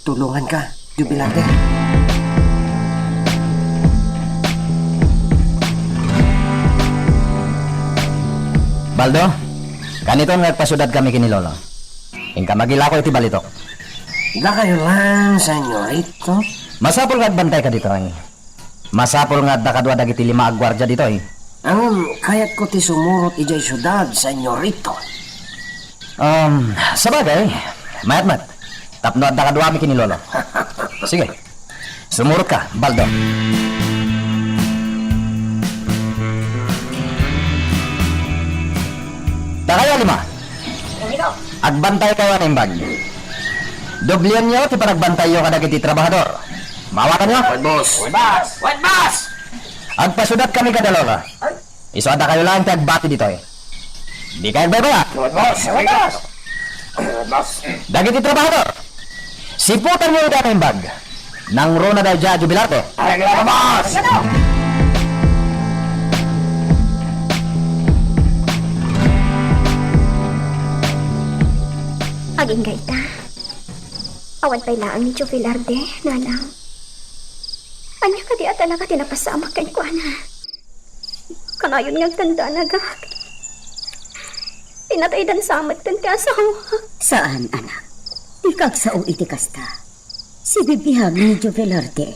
Tulonganka, Jubilarte. Baldo, kaniton nga agpasiudadkami ken ni Lolo. Inka magilako iti balitok. Dakayo lang, senyorito. Masapul nga agbantayka ditoy. Masapul nga adda kadua dagiti lima a guardia ditoy. Ngem kayatko ti sumurot idiay siudad, senyorito. Um, sabagay, mayat met. Tapno adda kaduami ken ni Lolo. Sige. Sumurotka, Baldo. Dakayo a lima. Agbantaykayo a naimbag. Doblienyo ti panagbantayyo kadagiti trabahador. Maawatanyo? Wen, boss. Wen, boss! Wen, boss! Agpasiudatkami kada Lolo. Isu a dakayo laeng ti agbati ditoy. Dikayo agbaybayag. Wen, boss! Wen, boss! Wen, boss! Dagiti trabahador, siputanyo ida a naimbag. Nangruna daydiay a Jubilarte. Ay, boss! Agingga ita. Awan pay laeng ni Joe Velarde, nanang. Ania kadi a talaga ti napasamak kenkuana? Kanayon nga agdandanagak. Pinataydan sa met ti asawa. Saan, anak. Dika agsao iti kasta. Sibibiag ni Joe Velarde.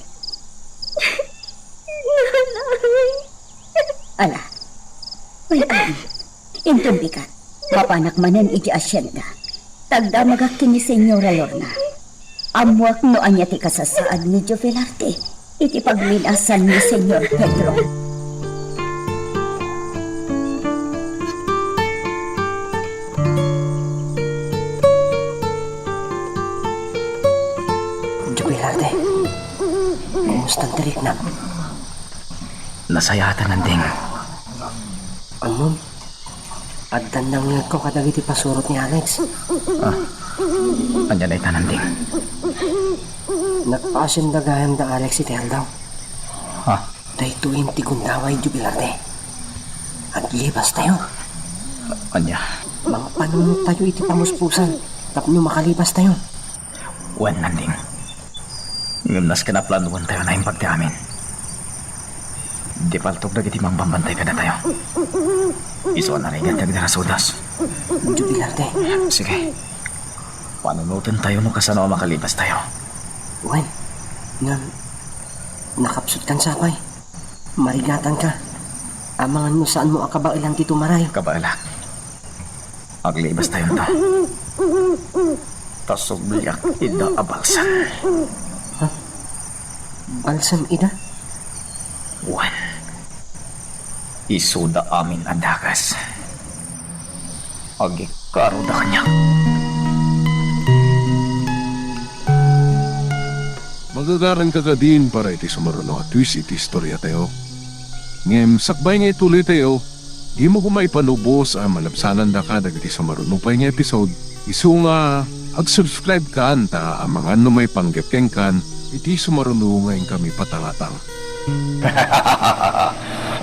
Nanang. Ala. Wait, wait. Inton bigat, mapanak manen iti asienda. Tagdamagak ken ni Señora Lorna. Ammoak no ania ti kasasaad ni Joe Velarde iti pagminasan ni Señor Pedro. Joe Velarde, kumusta ti riknam? Nasayaatan, Nanding. Ammom, addan nangngegko kadagiti pasurot ni Alex. Ah, ania dayta, Nanding? Nagpaasienda gayam da Alex iti aldaw. Ah. Daytoyen ti gundaway, Joe Velarde. Aglibastayo. Ania? Mangpanunottayo iti pamuspusan tapno makalibastayo. Wen, Nanding. Ngem nasken a planoentayo a naimbag ti amin. Di paltok dagiti mangbambantay kadatayo. Isu a narigat ti agdarasodas. Joe Velarde. Sige. Panunotentayo no kasano a makalibastayo. Wen, ngem nakapsutkan sa pay. Marigatanka. Amangan no saanmo a kabaelan ti tumaray. Kabaelak. Aglibastayonto. Ta subliak ida a balsam. Ha? Balsam ida? Wen, isuda amin a dakes. Agikkaroda kaniak. Magagaranka kadin para iti sumaruno a twist iti istoriatayo. Ngem sakbay nga ituloytayo, dimo koma ipanubos a malabsanandaka dagiti sumaruno pay nga episode, isu nga agsubscribe kan ta amangan no maipanggep kenkan iti sumaruno nga inkami patangatang.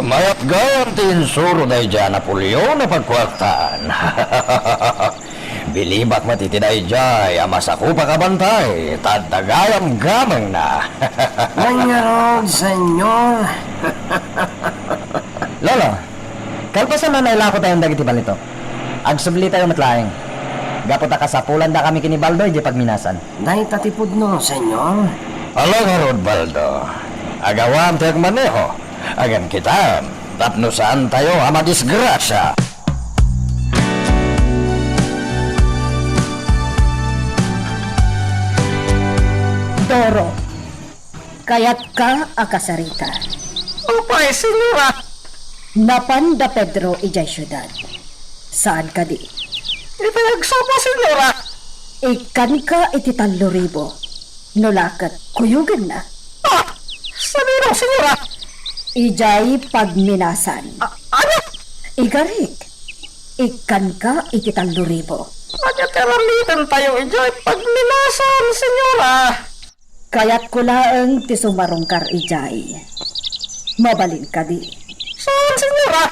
Mayat gayam ti insuro daydiay a Napoleon a pagkuartaan. Bilibak met iti daydiay a masakupak a bantay, ta adda gayam gamengna. Ngarud, senyor. Lolo, kalpasan a nailako tayon dagiti balitok, agsublitayo met laeng. Gapu ta kasapulandakami ken ni Baldo idiay pagminasan. Dayta ti pudno, senyor. Ala ngarud, Baldo. Agawam ti agmaneho. Agangkitam, tapno saantayo a madisgrasia. Doro, kayatka a kasarita? Apay, senyora? Napan da Pedro idiay siudad. Saan kadi? Itay agsapa, senyora. Ikkanka iti tallo ribu. No la ket kuyogenna. Ah! Sadino, senyora? Idiay pagminasan. A-, ano? Igarik, ikkanka iti tallo ribu. Ania ti aramidentayo idiay pagminasan, senyora? Kayatko laeng ti sumarungkar idiay. Mabalin kadi? Saan, senyora?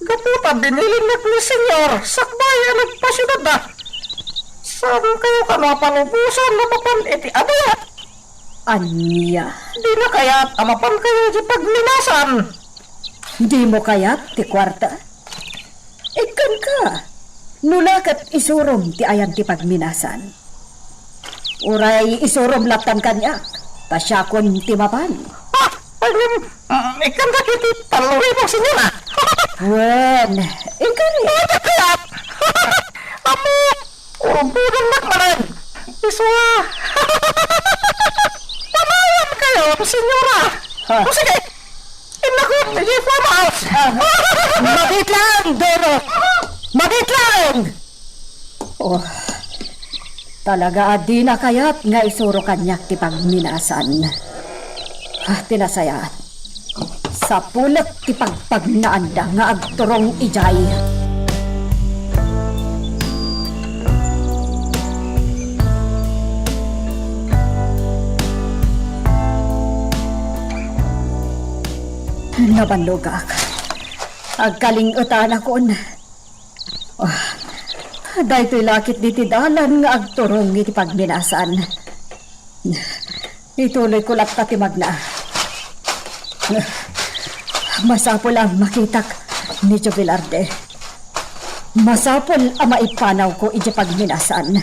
Gapu ta binilinnak ni Senyor sakbay a nagpasiudadda. Saankayo kano a palubosan no mapan iti aduyo? Ania? Dina kayat a mapankayo iti pagminasan? Dimo kayat ti kuarta? Ikkanka. No la ket isurom ti ayan ti pagminasan. Uray isurom lattan kaniak, ta siakon ti mapan. Ah! Ay, ngem, mm, ikkandak iti tallo ribu, senyora. Wen, ikari. Ay, kayat! Ammok, urbudannak manen. Isu a. Panayankayo, senyora. Ha? O, sige. Innakom, idiay farmhouse. Ah, mabitlang, Doro. Mabitlang! Oh, talaga a dina kayat nga isuro kaniak ti pagminasan. Ah, ti nasayaat, sapulek ti pagpagnaanda nga agturong idiay. Nabannogak. Agkaling-etanakon. Ah, daytoy la ketdi ti dalan nga agturong iti pagminasan. Ituloyko latta ti magna. Masapul a makitak ni Jovelarde. Masapul a maipanawko iti pagminasan.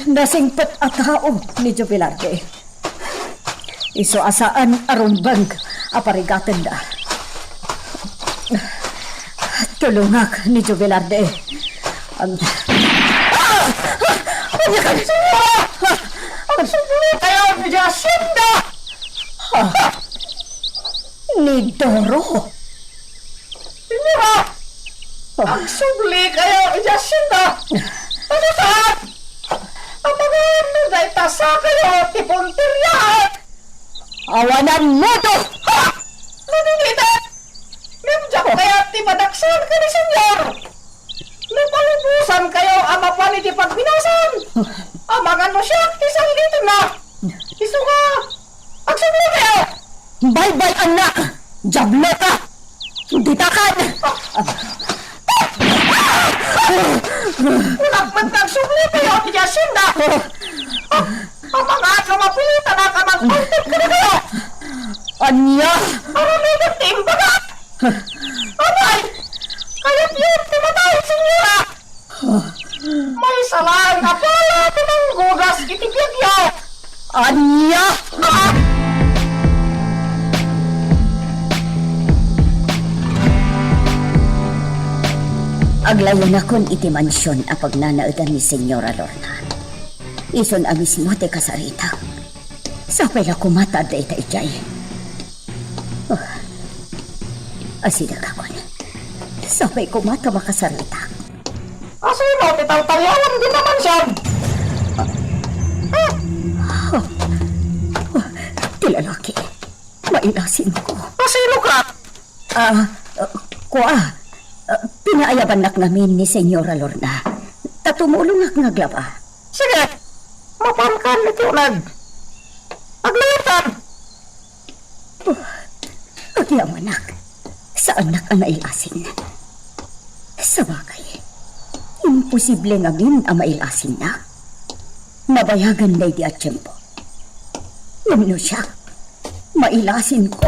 Nasingpet a tao ni Jovelarde. Isu a saan a rumbeng a parigatenda. Tulongak ni Jovelarde. Ag-, ah! Ania kadi, senyora? Agsublikayo idiay hacienda! Ah! Ni Doro. Senyora! Ah. Agsublikayo idiay hacienda! Ano saan? Amangan no dayta sakayo ti punteriaan! Awanan modo! Ha? Nadingitan! Ngem diak kayat ti madaksan ken ni Senyor! No palubosankayo a mapan iti pagminasan, amangan no siak ti sallitenna! Isu nga, agsubli kayo! Baybay-annak! Diablo ka! Ditakan! Kunak met nga agsubli kayo iti hacienda! Amangan no mapilitanak a mag-counter kadakayo! Ania? Aramidek ti imbagak! Apay! Kayatyo ti matay, senyora! Maysa laeng a bala ti manggugas iti biagyo! Ania? Ah! Aglayanakon iti mansion a pagnanaedan ni Señora Lorna. Isun a mismo ti kasaritak. Sapay la koma ta adda ita idiay. Oh, asidag akon. Sapay koma ta makasaritak. Asino ti tartariawan dita mansion? Ah! Oh, oh, ti lalaki. Mailasinko. Asino ka? Ah, uh, kua, uh, pinaayabannak ngamin ni Señora Lorna. Ta tumulongak nga aglaba. Sige, mapankan iti uneg. Aglayakan. Uh, agyamanak. Saannak a nailasin. Sabagay, imposible ngamin a mailasinnak. Nabayagan daydi a tiempo. Ngem no siak, mailasinko.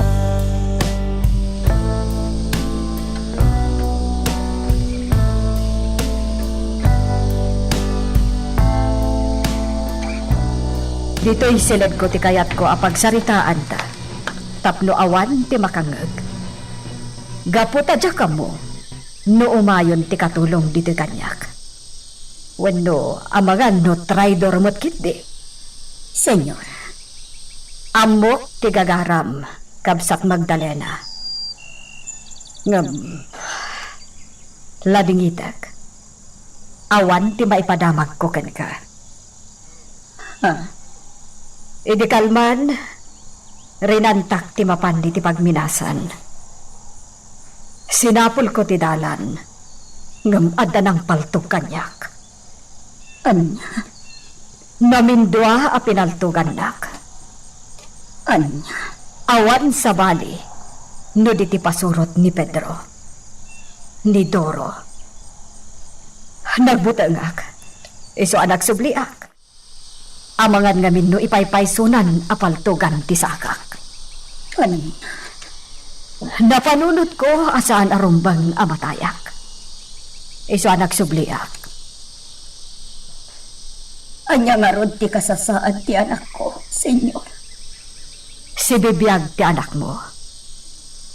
Ditoy siledko ti kayatko a pagsaritaanta, tapno awan ti makangngeg. Gapu ta diak ammo no umayon ti katulong ditoy kaniak. Wenno amangan no traidor met ketdi. Señora, ammok ti gagaram, Kabsat Magdalena. Ngem, ladingitek, awan ti maipadamagko kenka. Ah. Idi kalman, rinantak ti mapan iti pagminasan. Sinapulko ti dalan, ngem adda nangpaltog kaniak. Ania? Namindua a pinaltogannak. Ania? Awan sabali no di ti pasurot ni Pedro, ni Doro. Nagbutengak, isu a nagsubliak. Amangan ngamin no ipaypaysonan a paltogan ti sakak. Ania? Napanunotko a saan a rumbeng a matayak. Isu a nagsubliak. Ania ngarud ti kasasaad ti anakko, Señor? Sibibiag ti anakmo,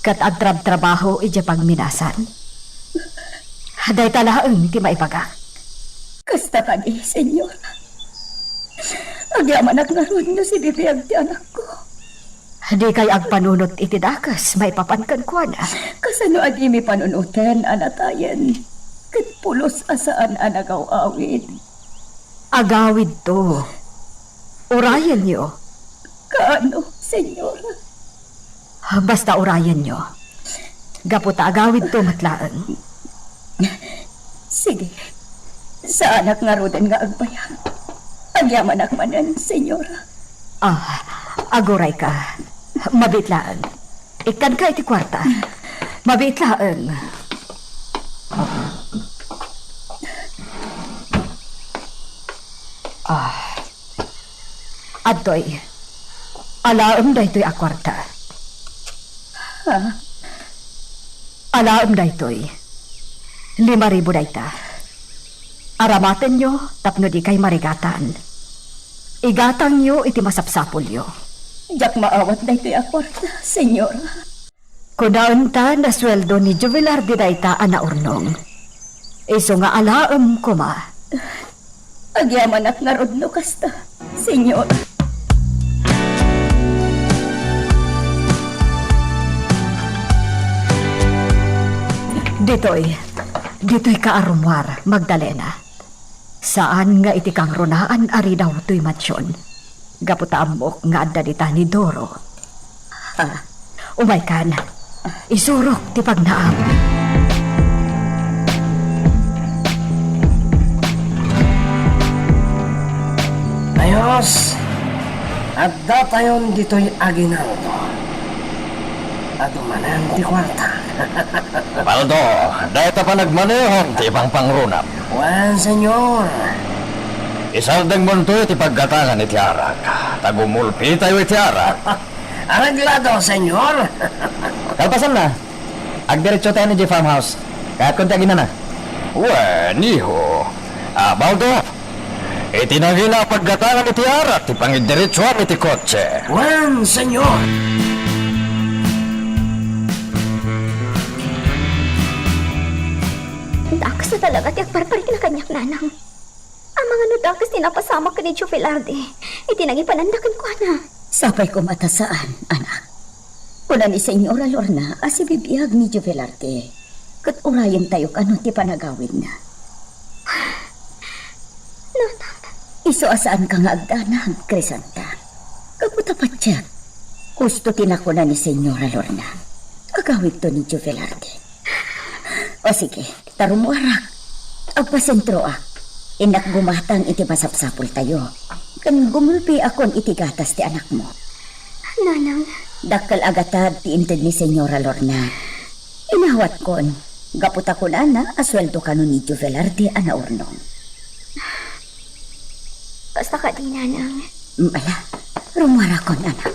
ket agtrabtrabaho idiay pagminasan. Dayta laeng ti maibagak. Kasta kadi, Señor. Agyamanak ngarud no sibibiag ti anakko. Dikay agpanunot iti dakes maipapan kenkuana. Kasano a dimi panunoten a natayen ket pulos a saan a nagaw-awid? Agawidto. Urayenyo. Kaano, Señora? Basta urayenyo. Gapu ta agawidto met laeng. Sige. Saanak ngaruden nga agbayag. Agyamanak manen, Señora. Ah, agurayka. Mabiit laeng. Ikkanka iti kuarta. Mabiit laeng. Ah. Adtoy. Alaem daytoy a kuarta. Ha? Alaem daytoy. Lima ribu dayta. Aramatenyo tapno dikay marigatan. Igatangyo iti masapsapulyo. Diak maawat daytoy a kuarta, Señora. Kunaenta, nasueldo ni Jubilardi dayta a naurnong. Isu nga alaem koma. Agyamanak ngarud no kasta, Señor. Ditoy, ditoy ka arumuar, Magdalena. Saan nga iti kangrunaan a ridaw toy mansion. Gapu ta ammok nga adda dita ni Doro. Ah, umaykan. Isurok ti pagnaam. Ayos. Addatayon ditoy aginaldo. Adu manen ti kuarta. Baldo, dayta panagmanehom ti ipangpangrunam. Wen, Señor. Isardengmonto iti paggatangan iti arak, ta gumulpitayo iti arak. Areglado, Señor. Kalpasanna, agdiretso tayo idiay farmhouse. Kayatko ti aginana. Wen, iho. Ah, Baldo, iti nangina a paggatangan iti arak ti pangidiretsuam iti kotse. Wen, Señor. Dakes Isu talaga ti agparparikna kaniak, nanang. Amangan no dakes ti napasamak ken ni Tio Velarde iti nangipananda kenkuana. Sapay koma ta saan, anak. Kuna ni Señora Lorna a sibibiag ni Tio Velarde, ket urayentayo kano ti panagawidna. Nanang. Isu a saanka nga agdanag, Crisanta. Gapu ta patiek, husto ti nakuna ni Señora Lorna. Agawidto ni Tio Velarde. O sige, ta rummuarak. Agpasentroak. Innak gumatang iti masapsapultayo. Ken gumulpiakon iti gatas ti anakmo. Nanang. Dakkel a gatad ti inted ni Señora Lorna. Inawatkon, gapu ta kunana a sueldo kano ni Tio Velarde a naurnong. Kasta kadi, nanang? Mm, ala, rummuarakon, anak.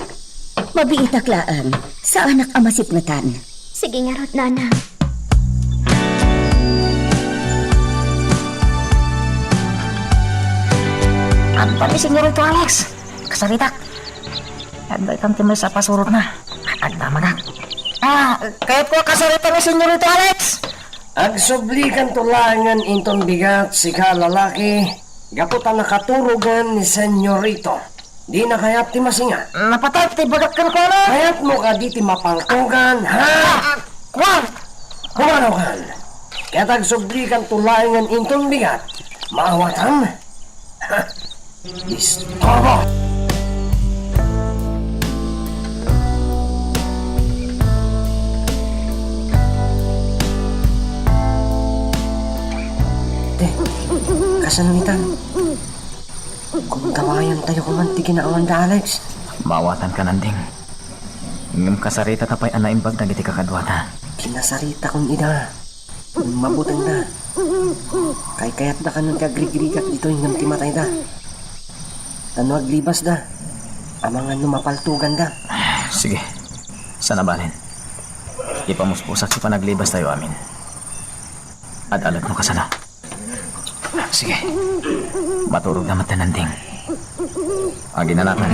Mabiitak laeng, saanak a masipngetan. Sige ngarud, nanang. Agpami, Senyorito Alex. Kasaritak. Adda itan ti maysa a pasurotna. Agdamagak. Ah, kayatko a kasarita ni Senyorito Alex. Agsublikanto laengen inton bigat, sika a lalaki, gapu ta nakaturogen ni Senyorito. Dina kayat ti masinga. Napatay ti bagak kenkuana. Kayatmo kadi ti mapaltugan, ha? Ah, ah, kuan. Humanaw kan. Ket agsublikanto laengen inton bigat. Maawatan? Ha? Istorbo! Te, kasano itan? Kumtawayan tayo kuman ti kinaawan da Alex. Maawatan ka, Nanding. Ngem kasarita ta pay a naimbag dagiti kakaduata. Kinasarita kun ida. Mabutengda. Kaykayatda kanon ti agrigrigat ditoy ngem ti matayda. Ta no aglibasda, amangan no mapaltoganda. Sige. Saan a balen. Ipamuspusak ti panaglibastayo amin. Ad-alat no kasano. Sige. Maturog na met, Nanding. Aginanakan.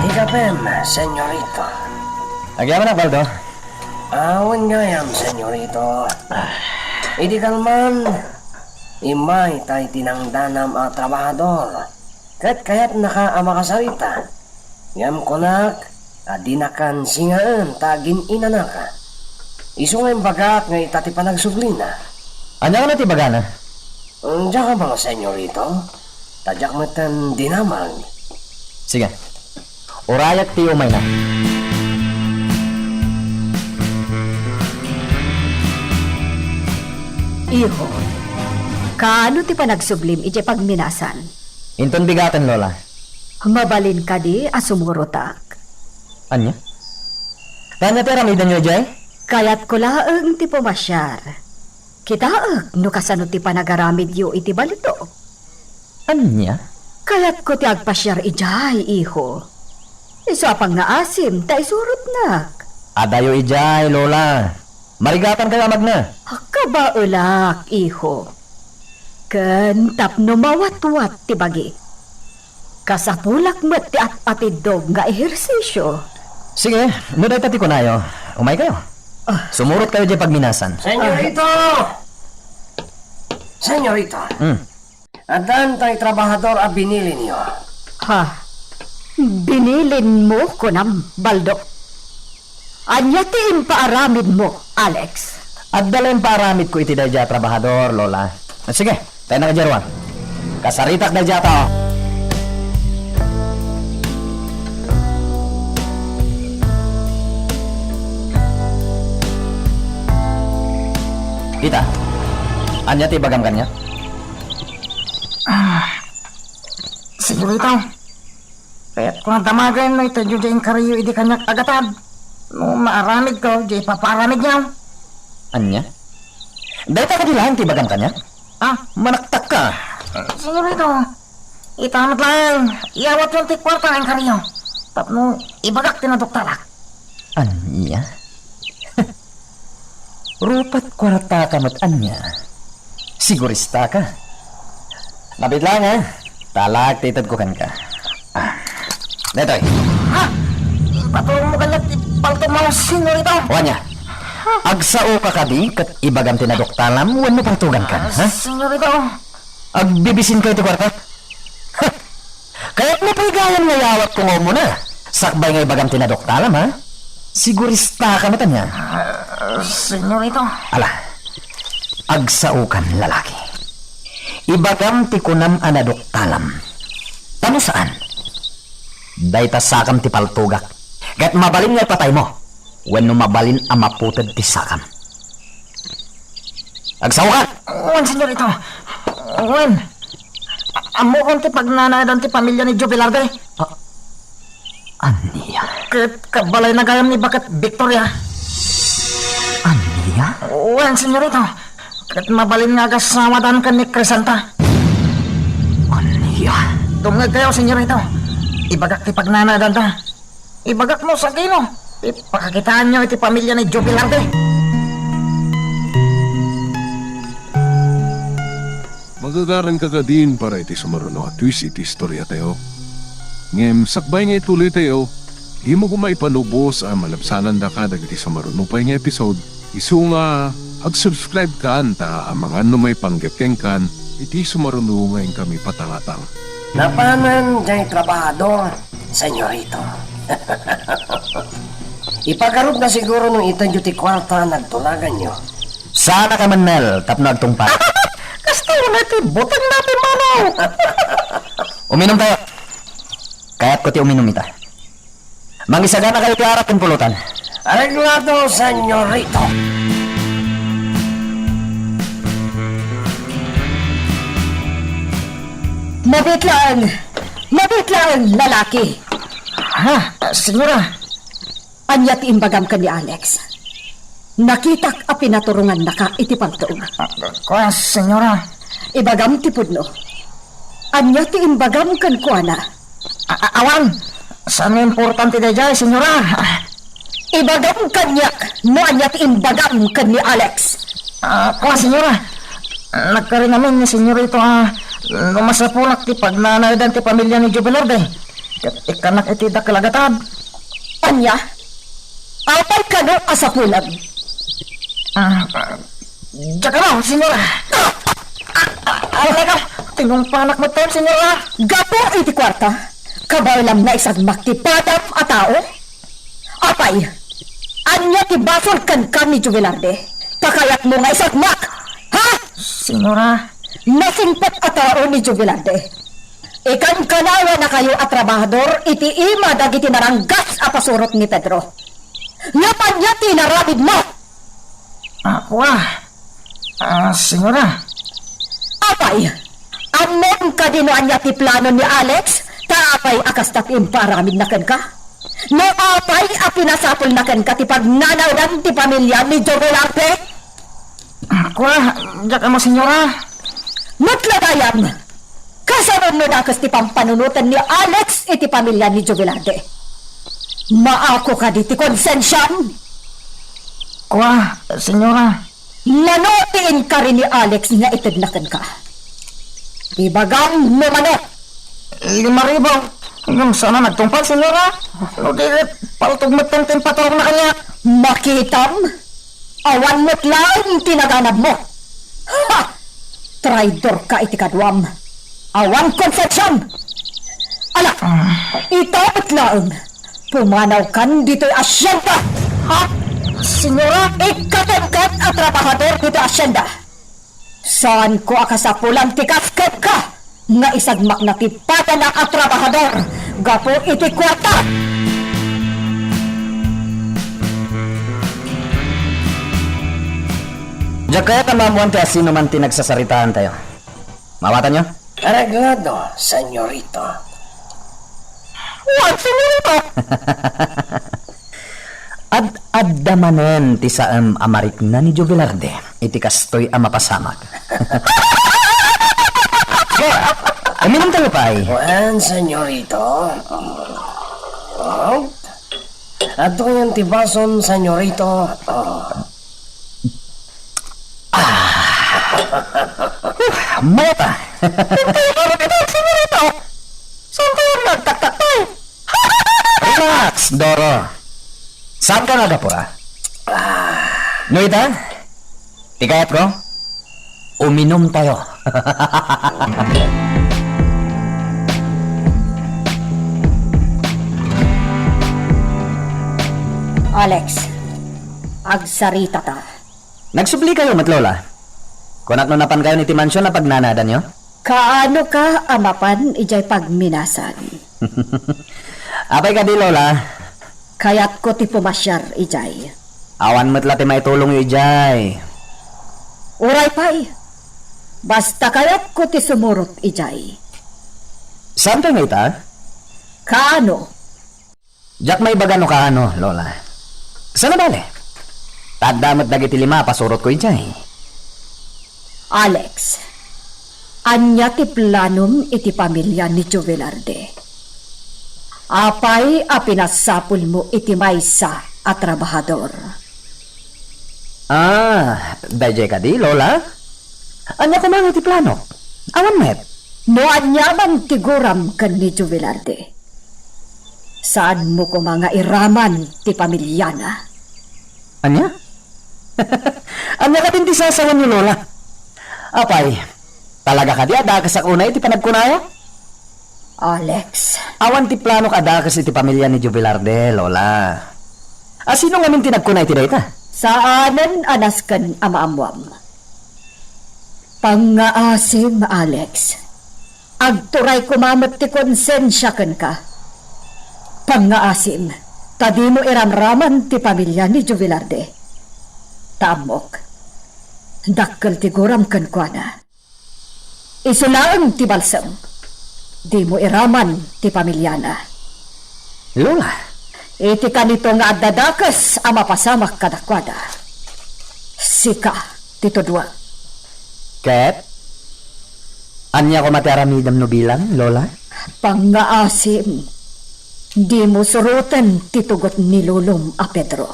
Ikapem, Senyorito. Agyamanak, Baldo. Awan gayam, Senyorito. Idi kalman, immay tay tinangdanam a trabahador. Ket kayatnaka a makasarita. Ngem kunak a dinakan singaen ta agin-inanaka. Isu nga imbagak nga ita ti panagsublina. Ania nga ti ibagana? Diak ammo, Senyorito. Ta diak metten dinamag. Sige. Urayak ti umayna. Iho, kaano ti panagsublim idiay pagminasan? Inton bigaten, Lola. Mabalin kadi a sumurotak? Ania? Ania ti aramidenyo idiay? Kayatko laeng ti pumasiar. Kitaek no kasano ti panagaramidyo iti baldo. Ania? Kayatko ti agpasiar idiay, iho. Isu a pangngaasim ta isurotnak. Adayo idiay, Lola. Marigatankayo a magna. Kabaelak, iho. Ken tapno mawatwat ti bagik, kasapulak met ti at-atiddog nga ehersisio. Sige, no dayta ti kunayo, umaykayo. Ah. Sumurotkayo diay pagminasan. Senyorito! Senyorito! Hmm. Addan tay trabahador a binilinyo. Ha? Binilinmo, kunam, Baldo? Ania ti impaaramidmo, Alex? Adda la impaaramidko iti daydiay a trabahador, Lola. Sige, tayo na kadiay ruar. Kasaritak daydiay a tao. Ita, ania ti ibagam kaniak? Ah, Senyorito, kayatko nga damagen no itedyo diay inkariyo idi kaniak a gatad. No maaramidko diay ipapaaramidyo. Ania? Dayta kadi laeng ti ibagam kaniak? Ah? Manaktakka. Senyorito, ita met laeng, iyawatyon ti kuarta nga inkariyo. Tapno ibagak ti naduktalak. Ania? Rupat kuartaka met ania? Siguristaka? Nabit laeng, ha? Talak ti itedko kenka. Ah. Daytoy. Ha? Paturongmo kaniak ti paltogmo, senyorito. O ania? Agsaoka kadi ket ibagam ti naduktalam wenno paltogankan, ha? Senyorito. Agbibisinka iti kuarta? Ha! Kayatmo pay gayam nga iyawatko nga umuna, sakbay nga ibagam ti naduktalam, ha? Siguristaka met ania. Ah, senyorito. Ala, agsaokan, lalaki. Ibagam ti kunam a naduktalam. Ta no saan, dayta sakam ti paltogak, ket mabalin nga ipataymo wenno mabalin a maputed ti sakam. Agsaokan! Wen, senyorito. Wen. A-, ammokon ti pagnanaedan ti pamilia ni Joe Velarde. A-, ania? Ket kabalayna gayam ni Baket Victoria. Ania? Wen, senyorito. Ket mabalin nga agasawadan ken ni Crescenta. Ania? Dumngegkayo, senyorito. Ibagak ti pagnanaedanta. Ibagak no sakino ti pakakitaanyo iti pamilia ni Joe Velarde. Magagaranka kadin para iti sumaruno a twist iti istoriatayo. Ngem sakbay nga ituloytayo, dimo koma ipanubos a malabsanandaka dagiti sumaruno pay nga episode. Isu nga ag-subscribe kan ta amangan no maipanggep kenkan iti sumaruno nga inkami patangatang. Napanan jay trabahador, senyorito. Ipagarupna siguro no itedyo ti kuarta a nagtulaganyo. Saanaka man, Nel, tapno agtungpal. Kasta unay ti butengna ti manaw. Uminumtayo. Kayatko ti uminum ita. Mangisaganakayo ti arak ken pulotan. Areglado, senyorito. Mabiit laeng. Mabiit laeng, lalaki. Ha, senyora? Ania ti imbagam ken ni Alex? Nakitak a pinaturongannaka iti paltog. Ah, kua, senyora. Ibagam ti pudno. Ania ti imbagam kenkuana? A-, a-, awan. Saan nga importante daydiay, senyora. Ibagam kaniak no ania ti imbagam ken ni Alex. Ah, kua, senyora. Nagkarin amin ni senyorito a no masapulak ti pagnanaedan ti pamilia ni Joe Velarde ket ikkannak iti dakkel a gatad. Ania? Apay kano a sapulem? Ah, ah, diak ammo, senyora. Ah, ah, ah, aray ko, tinungpanak metten, senyora. Gapu iti kuarta, kabaelam nga isagmak ti padam a tao? Apay, ania ti basol kenka ni Joe Velarde? Ta kayatmo nga isagmak, ha? Senyora. Nasingpet a tao ni Joe Velarde. Ikan kanawanakayo a trabahador iti ima dagiti naranggas a pasurot ni Pedro. Ngem ania ti inaramidmo? Ah, kua. Ah, senyora. Apay, ammom kadi no ania ti plano ni Alex? Ta apay a kasta ti impaaramidna kenka? No apay a pinasapulna kenka ti pagnanaedan ti pamilia ni Joe Velarde? Ah, kua, diak ammo, senyora. Met la gayam, kasano no dakes ti pampanunoten ni Alex iti pamilia ni Joe Velarde? Maako kadi ti konsensiam? Kua, senyora. Mano ti inkari ni Alex nga itedna kenka? Ibagam no mano. Lima ribu. Ngem saan a nagtungpal, senyora. No di ket paltog metten ti impaturongna kaniak. Makitam? Awan met laeng ti naganabmo. Ha! Traidorka iti kaduam. Awan konsensiam. Ala, ita met laeng. Pumanawkan ditoy asienda. Ha? Senyora? Ikkatenkan a trabahador ditoy asienda. Saanko a kasapulan ti kas kenka nga isagmakna ti padana a trabahador gapu iti kuarta. Diak kayat a maammoan ti asinoman ti nagsasaritaantayo. Maawatanyo? Areglado, senyorito. Wen, senyorito! Ad-adda manen ti saem a marikna ni Joe Velarde iti kastoy a mapasamak. Sige, uminumtayo pay. Wen, senyorito. Oh? Adtoyen ti basom, senyorito. Oh. Ah. Huh, mayat a. Saan kayo nagtaktaktayo? Relax, Doro, saan ka nga agapura? No ita, ti kayatko, uminum tayo. Alex, agsarita ta. Nagsubli kayo met, Lola. Kunak no napan kayon iti mansion a pagnanadanyo? Kaano ka a mapan idiay pagminasan? Apay kadi, Lola? Kayatko ti pumasiar idiay. Awan met la ti maitulongyo idiay. Uray pay, basta kayatko ti sumurot idiay. Saan pay nga ita? Kaano? Diak maibaga no kaano, Lola. Saan a bale? Ta adda met dagiti lima a pasurotko idiay. Alex, ania ti planom iti pamilia ni Joe Velarde? Apay a pinasapulmo iti maysa a trabahador? Ah, daydiay kadi, Lola? Ania koma nga iti plano? Awan met. No aniaman ti guram ken ni Joe Velarde, saanmo koma nga iraman ti pamiliana. Ania? Ania kadin ti sasawenyo, Lola? Apay, talaga kadi a dakesak unay iti panagkunaya? Alex. Awan ti planok a dakes iti pamilia ni Joe Velarde, Lola. A sino ngamin ti nagkuna iti dayta? Saanen a nasken a maammuam. Pangngaasim, Alex. Agturay koma met ti konsensia kenka. Pangngaasim, ta dimo iramraman ti pamilia ni Joe Velarde. Ta ammok, dakkel ti guram kenkuana. Isu laeng ti balsem, dimo iraman ti pamiliana. Lola. Iti kanito nga adda dakes a mapasamak kadakuada, sika ti tudua. Ket ania koma ti aramidem no bilang, Lola? Pangngaasim, dimo suroten ti tugot ni lolom a Pedro.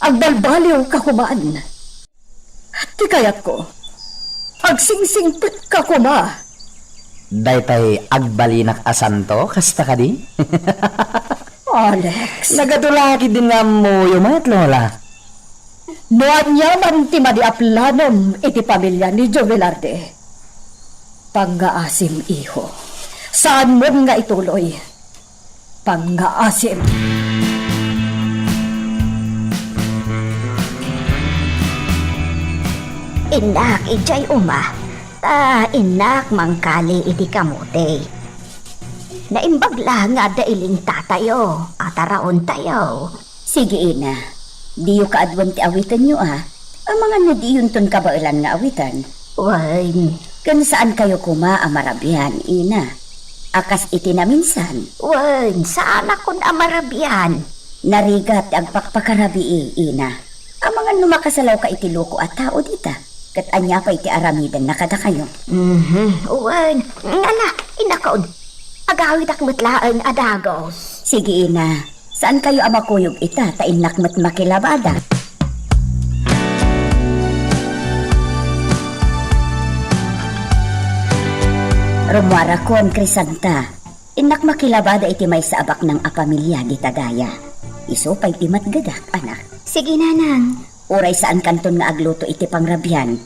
Agbalbaliwka koman. Ti kayatko, agsingsingpetka koma. Daytay agbalinak a santo, kasta kadi? Alex. Nagadu la ketdin nga ammoyo met, Lola. No aniaman ti madi a planom iti pamilia ni Joe Velarde, pangngaasim, iho. Saanmon nga ituloy. Pangngaasim. Innak idiay uma, ta innak mangkali iti kamote. Naimbag la nga adda ilingtatayo, ataraontayo. Sige, ina. Diyo kaaduen ti awitenyo, a. Amangan no diyonton kabaelan nga awiten. Wen. Ken saankayo koma a marabian, ina. A kas iti naminsan. Wen, saanakon a marabian. Narigat ti agpakpakarabii, ina. Amangan no makasalawka iti loko a tao dita. Ket ania pay ti aramidenna kadakayo? Mhm, wen. Ngala, inakon. Agawidak met laeng a dagus. Sige, ina. Saankayo a makuyog ita, ta innak met makilabada. Rummuarakon, Crisanta. Innak makilabada iti maysa a baknang a pamilia dita daya. Isu pay ti matgedak, anak. Sige, nanang. Uray saankanton nga agluto iti pangrabian,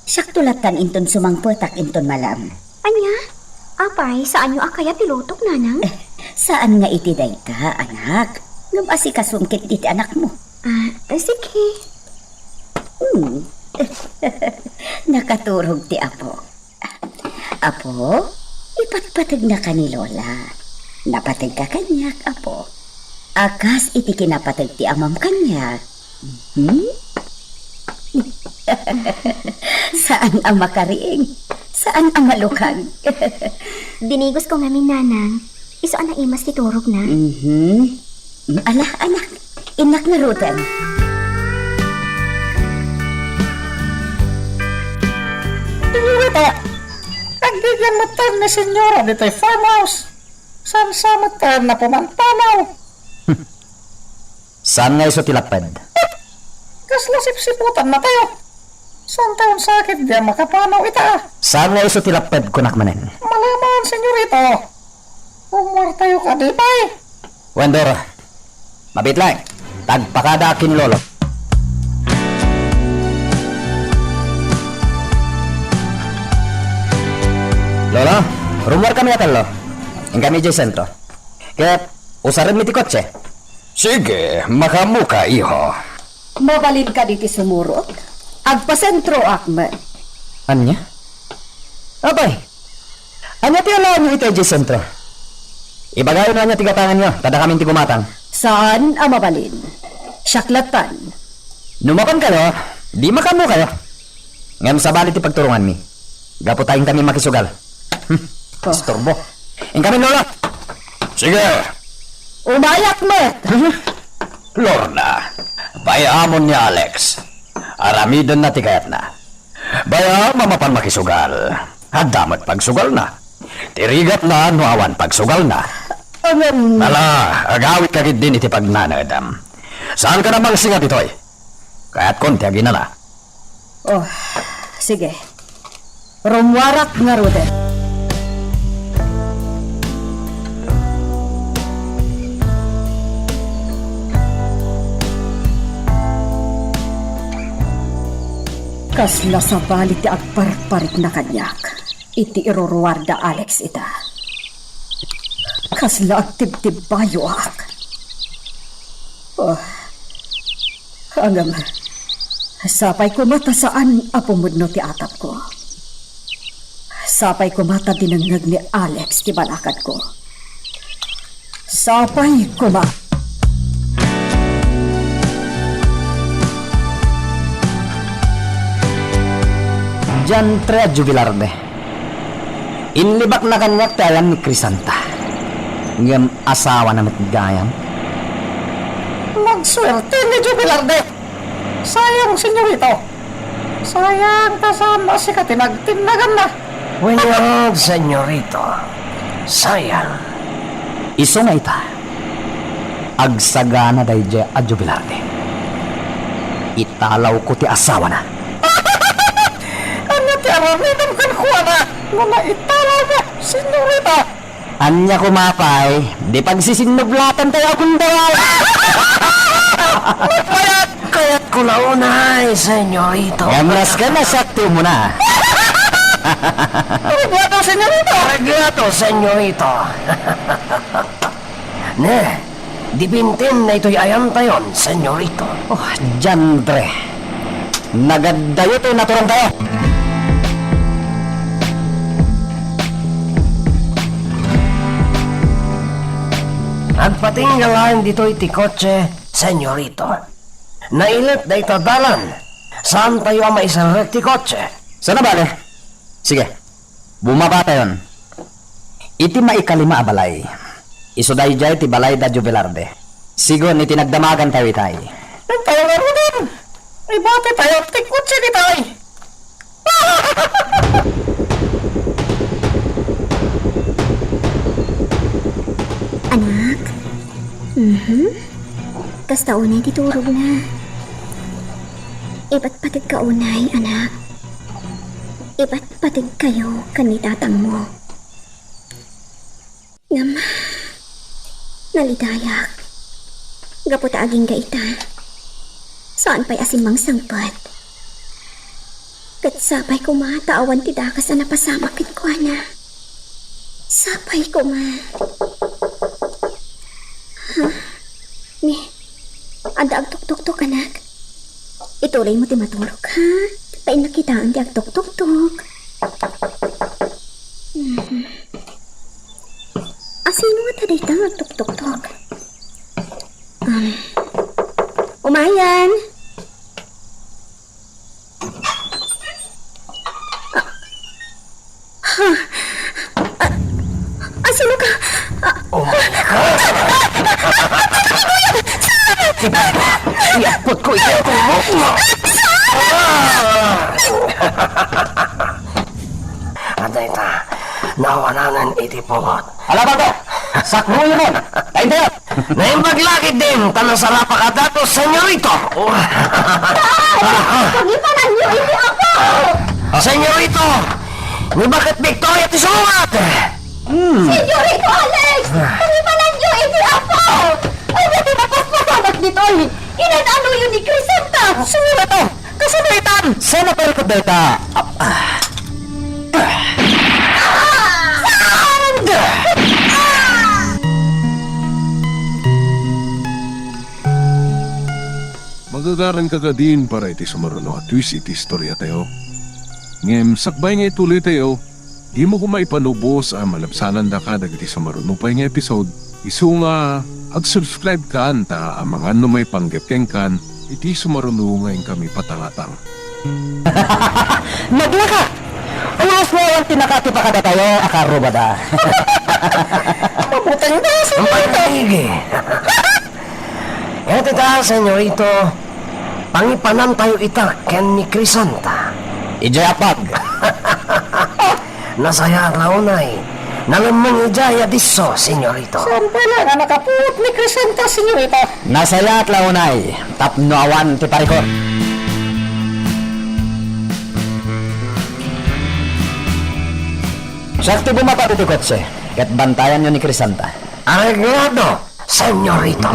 siakto lattan inton sumangpetak inton malem. Ania? Apay, saanyo a kayat ti lutok, nanang? Eh, saan nga iti dayta, anak. Ngem asikasum ketdi ti anakmo. Ah, sige. Hmm. Nakaturog ti apo. Apo, ipatpategnaka ni Lola. Napategka kaniak, apo. A kas iti kinapateg ti amam kaniak. Hmm? Saan a makariing, saan a malukag. Dinigosko ngamin, nanang. Isu a naimas ti turogna. Mhm. Ala, anak, innak ngaruden. Señorita, agdidian metten ni señora ditoy farmhouse. Saan sa metten a pumanaw? Saan nga isu ti lapped? Kasla sipsiputan na tayo. Saan tayon sakit di a makapanaw ita? Saan nga isu ti lapped, kunak manen? Malaman, senyorito. Umwar tayo kadi pay. Wen, Doro. Mabiit laeng. Tagpakada ken Lolo. Lolo, rummuarkami a tallo. Inkami idiay sentro. Ket usarenmi ti kotse. Sige, makaammoka, iho. Mabalin kadi ti sumurot? Agpasentroak met. Ania? Apay, ania ti alaenyo ita idiay sentro? Ibagayo no ania ti gatanganyo, ta dakamin ti gumatang. Saan a mabalin. Siak lattan. No mapankayo, di makaammokayo. Ngem sabali ti pagturonganmi. Gapu ta inkami makisugal. Hmm, Oh. Istorbo. Inkami, Lolo. Sige. Umayak met. Lorna, bay-amon ni Alex. Aramidenna ti kayatna. Bay-am a mapan makisugal. Adda met pagsugalna. Ti rigatna no awan pagsugalna. Ngem Ala, agawidka ketdin iti pagnanedam. Saanka a mangsinga ditoy. Kayatkon ti aginana. Oh, sige. Rummuarak ngaruden. Kasla sabali ti agparikparikna kaniak iti iruruar da Alex ita. Kasla agtibtibbayoak. Oh, Ngem, sapay koma ta saan a pumudno ti atapko. Sapay koma ta dinengngeg ni Alex ti balakadko. Sapay koma. Diantre a Jubilarde. Inlibakna kaniak ti ayan ni Crisanta. Ngem asawana met gayam. Nagsuerte ni Jubilarde. Sayang, senyorito. Sayang ta saan a sika ti nagtinnaganna. Wen, senyorito. Sayang. Isu nga ita, agsagana daydiay a Jubilarde. Italawko ti asawana. Ania ti aramidem kenkuana no naitalawmo, senyorita? Ania koma pay, di pagsisinnublatan tayo a gundaway. Kayatko la unay, senyorito. Ngem nasken a siak ti umuna. Arreglado, senyorito. Arreglado, senyorito. Ne, dipinten daytoy ayantayon, senyorito. Oh, diantre. Nagaddayo toy naturongtayo. Agpatingga laeng ditoy ti kotse, senyorito. Nailet dayta dalan. Saantayo a maiserrek ti kotse. Sana bale. Sige. Bumabatayon. Iti maikalima a balay, isu daydiay ti balay da Jubilarde. Sigun iti nagdamagantayo itay. Dagtayo ngaruden, ibatitayo ti kotse ditay. Anak? Mhm. Kasta unay ti turogna. Ipatpategka unay, anak. Ipatpategkayo ken ni tatangmo. Ngem, nalidayak. Gapu ta agingga ita, saan pay a simmangsangpet. Ket sapay koma ta awan ti dakes a napasamak kenkuana. Sapay koma. Ha? Ni, adda agtuktuktok, anak. Ituloymo ti maturog, ha? Ta innak kitaen ti agtuktuktok. Mhm. Asino ngata dayta nga agtuktuktok? Um, umayan. Ah, ha? Ah, asino ka? Ah, Oh my God! Iapot ko iti kumok mo! Ah! Adda ita, naawananen iti pungot. Ala, bato! Sakmoyo ron! Taintayo! Naimbag la ketdin ta nasarapak a dato, senyorito! Pagipananyo iti apo! Senyorito! Ni baket Victoria ti sumugat! Hmm. Senyorito Alex! Pangipananyo iti Apo! Ay, dati napaspasamak ditoy! Inan-anoyo ni Crisanta! Senyorito! Kasano itan? Saan a parikot dayta? Ah, ah. Saan? Ah! Magagaranka kadin para iti sumaruno a twist iti istoriatayo. Ngem sakbay nga ituloytayo, dimo koma ipanubos a malabsanandaka dagiti sumaruno pay nga episode, isu nga ag-subscribe kan ta amangan no maipanggep kenkan iti sumaruno nga inkami patangatang. Naglaka! Alas nga awan ti nakatipakadatayo a karrubada. Mabuteng da, senyorito. Manigi. Ket ita, senyorito, pangipanantayo ita ken ni Crisanta. Idiay apag. Nasayaat la unay. Nalemmeng idiay a disso, senyorito. Saan pay la nga nakapuot ni Crisanta, senyorito? Nasayaat la unay tapno awan ti parikot. Siak ti bumaba ditoy kotse, ket bantayanyo ni Crisanta. Areglado, senyorito.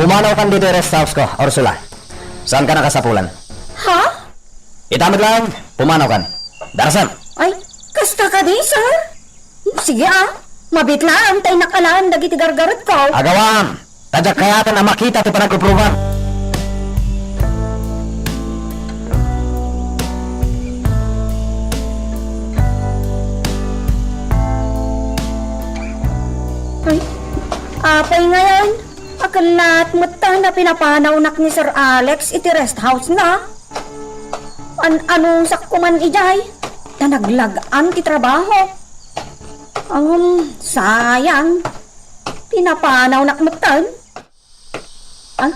Pumanawkan ditoy rest house ko, Ursula. Saanka nakasapulan? Ha? Ita met laeng, pumanawkan. Darasem! Ay, kasta kadi, sir? Sige, ah. Mabiit laeng ta innak-alaen dagiti gargarutko. Agawam! Ta diak kayaten a makita ti panagruprubam. Ay, apay ngayon? Akellat metten a pinapanawnak ni Sir Alex iti rest house na. An-anusak koman idiay, ta naglag-an ti trabaho. Ngem, sayang. Pinapanawnak metten. Ah,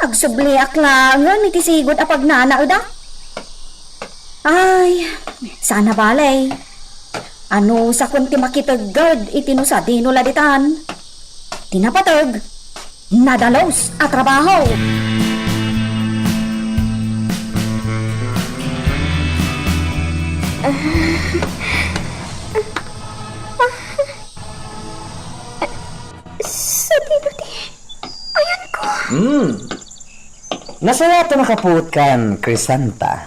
agsubliak laengen iti sigud a pagnanaedak. Ay, saan a bale. Anusakon ti makitegged iti no sadino la ditan. Ti napateg, nadalus a trabaho. Sadino ti ayanko? Hmm. Nasayaat a nakapuot kan Crisanta.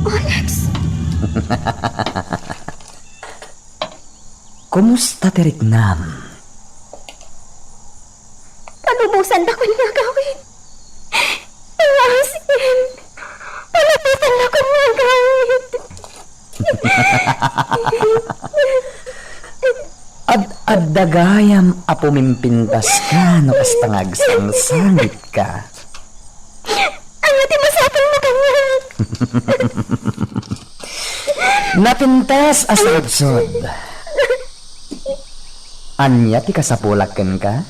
Alex! Kumusta ti riknam? Palubosandak nga agawid. Nga asin. Palubosandak nga agawid. Ad-adda gayam a pumimpintaska no kasta nga agsangsangitka. Ania ti masapulmo kaniak? Napintas a sudsod. Ania ti kasapulak kenka?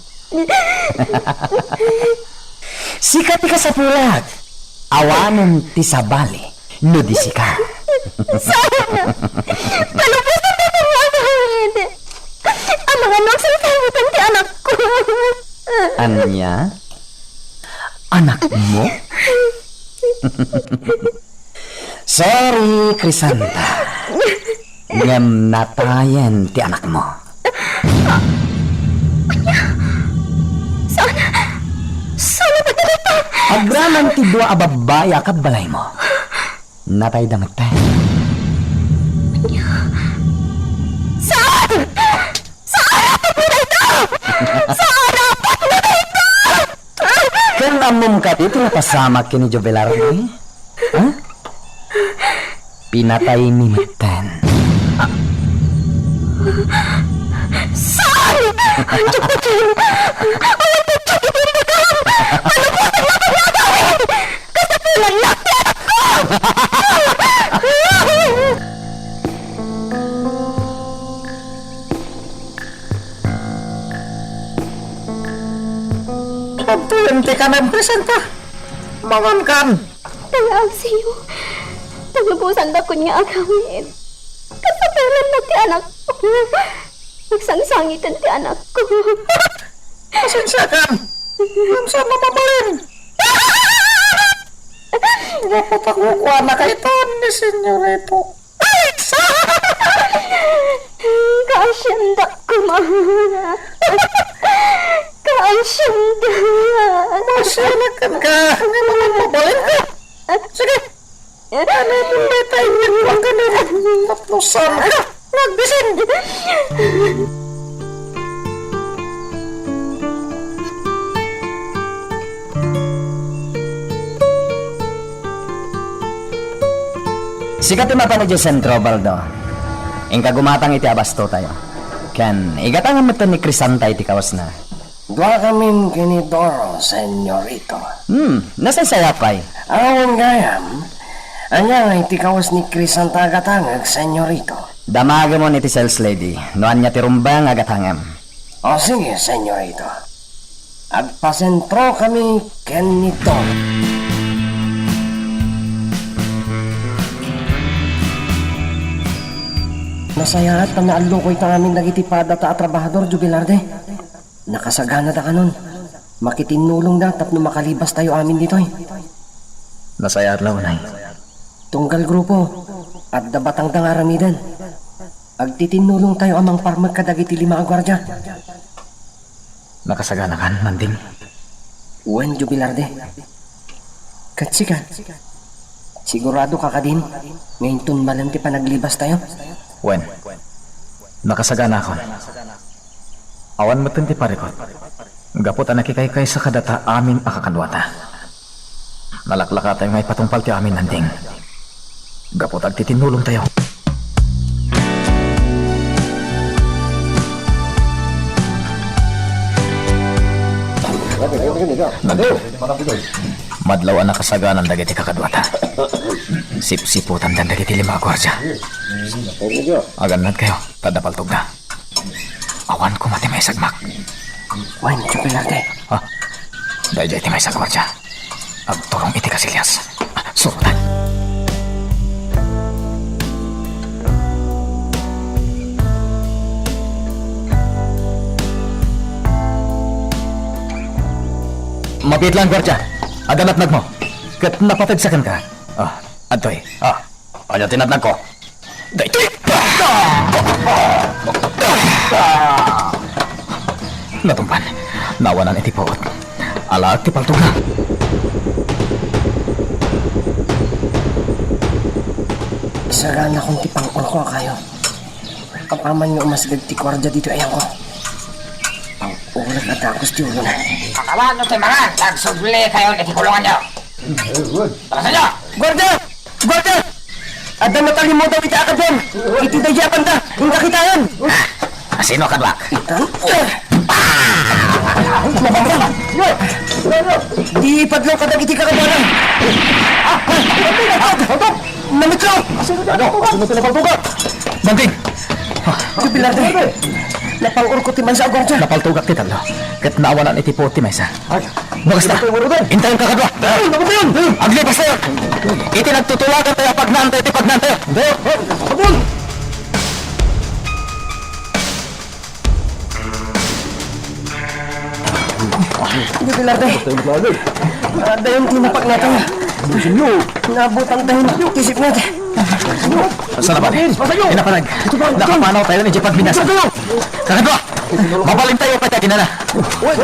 Sika ti kasapulak. Awanen ti sabali no di sika. Saan? Palubosandak nga agawid. Amangan no agsangsangitan ti anakko. Ania? Anakmo? Sorry, Crisanta. Ngem natayen ti anakmo. Ania? Saan? Saan a pagdadata? Agraman ti dua a babbai a kabbalaymo. Natayda metten. Ania? Saan? Saan a pagdadata? Saan a pagdadata? Ken ammom kadi ti napasamak ken ni Jovelardo? Ha? Pinataymi metten. Saan? Diak patien! Awan patien iti imbagam! Palubosannak nga agawid! Kasapulannak ti anakko! Adtoyen ti kanem, Crisanta. Mangankan. Tangaaksiyo. Palubosandakkon nga agawid. Kasapulannak ti anakko. Agsangsangitan ti anakko. Pasensiakan. Ngem saan a mabalin. Gapu ta kukuanaka itan ni Senyorito. Ay, sa- Kaasiandak koma. Kaasiandak. Maasianakka. Nga naman mabalinka. Sige. Ano mo may tayo nagpangganap? Taplosan ka. Nagbisin. Sika ti mapan idiay sentro, Baldo. Inka gumatang iti abastotayo. Ken igatangam metten ni Crisanta iti kawesna. Duakamin ken ni Doro, Senyorito. Hmm, nasaysayat pay. Awan gayam. Ania nga iti kawes ni Crisanta a gatangek, Senyorito? Damagemon iti sales lady no ania ti rumbeng a gatangem. O sige, Senyorito. Agpasentrokami ken ni Doro. Nasayaat ta naallukoyta amin dagiti padata a trabahador, Jubilarde. Nakasaganada kanon. Makitinnulongda tapno makalibastayo amin ditoy. Nasayaat la unay. Tunggal grupo, adda batangda nga aramiden. Agtitinnulongtayo a mangparmek kadagiti lima a guardia. Nakasaganakan, Nanding? Wen, Jubilarde. Ket sika, siguradoka kadin nga inton malem ti panaglibastayo? Wen, nakasaganakon. Awan metten ti parikut. Gapu ta nakikaykaysa kadata amin a kakaduata. Nalaklakatayo nga ipatungpal ti amin, Nanding. Gapu ta agtitinnulongtayo. Nanding. Madlaw a nakasaganan dagiti kakaduata. Sipsiputandan dagiti lima a guardia. Agannadkayo, ta adda paltogda. Awan koma ti maisagmak. Wen, Jubilarde. Ha? Daydiay ti maysa a guardia. Agturong iti kasilias. Ah, surotan. Mabiit laeng, guardia. Adda natnagmo. Ket napateg sa kenka. Ah, adtoy. Ah. Ania ti natnagko? Daytoy! Natumpan. Naawanan iti puot. Alaek ti paltogna. Saganakon ti pang-urko a kayo. Apaman nga umasged ti guardia ditoy ayangko. Pang-urek a dagus ti ulona. Pakawan no ti mangan, agsubli kayo iti kulunganyo. Guardia! Guardia! Adda matalimudaw iti akadem. Iti daydiay a banda, inka kitaen. Ah, sino a kaduak? Itan? Di padlo kadagiti kakaduana. Ah, ah, ah, ah, ah, namitlo. Ano? Sino ti napaltuga? Banding! Jubilarde, napang-urko ti maysa a guardia. Napaltogak ti tallo. Ket naawanan iti puot ti maysa. Ay, no kasta, intayon kakadua. Ay, napatayon! Aglipas tayo! Iti nagtutulagan tayo, pagnaantayo, iti pagnaantayo. Hindi, oh, sabon! Jubilarde. Adayon ti napagnatayo. Nabutang tayo ti sipnget. Salamat. Inaparag. Nakapanaw tayo ni Jepat Binasa. Kakadua! Mabalin tayo pati aginana. Uy,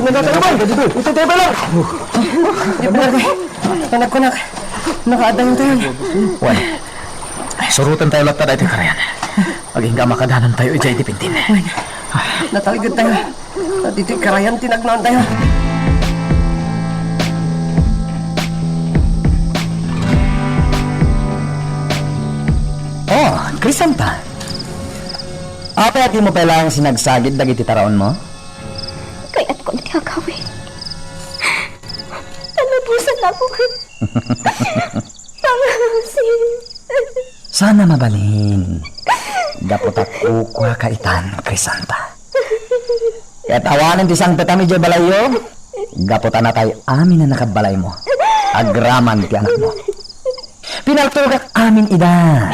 ginana tayo ba? Ito tayo ba lang? Jubilarde. Panagkunak. Nakaadayon tayo. Wen. Suroten tayo latta daytoy karayan. Agingga makadanan tayo idiay dipintin. Wen. Natalged tayo. Ditoy karayan ti nagnaan tayo. Oh, Crisanta. Apay a dimo pay laeng sinagsagid dagiti taraonmo? Kayatko ti agawid. Nalubosanakon. Pangasi. Saan a mabalin. Gapu ta kukuaka itan, Crisanta. Ket awanen ti sangpetam idiay balayyo, gapu ta natay amin a nakabbalaymo. Agraman ti anakmo. Pinaltogak amin ida.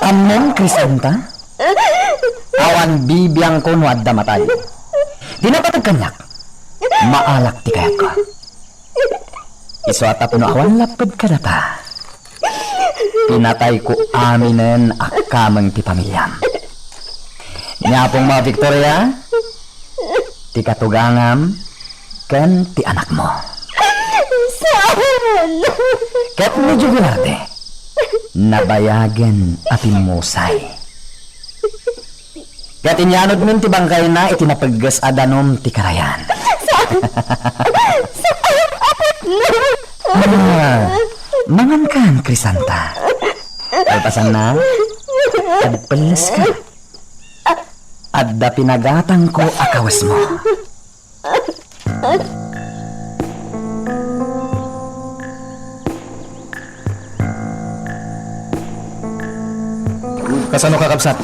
Ammom, Crisanta? Awan bibiangko no adda matay. Pinapateg kaniak. Maalak ti kayatko. Isu a tapno awan lapped kadata, pinatayko aminen a kameng ti pamiliam. Ni Apongmo a Victoria, ti katugangam, ken ti anakmo. Saan? Ket ni Joe Velarde, nabayagen a pimmusay. Ket inyanodmin ti bangkayna iti napegges a danum ti karayan. Saan? Saan, Apo Tlo? Ah, mangankan, Crisanta. Kalpasanna, agpelleska. Adda pinagatangko a kawesmo. Kasano, kakabsat?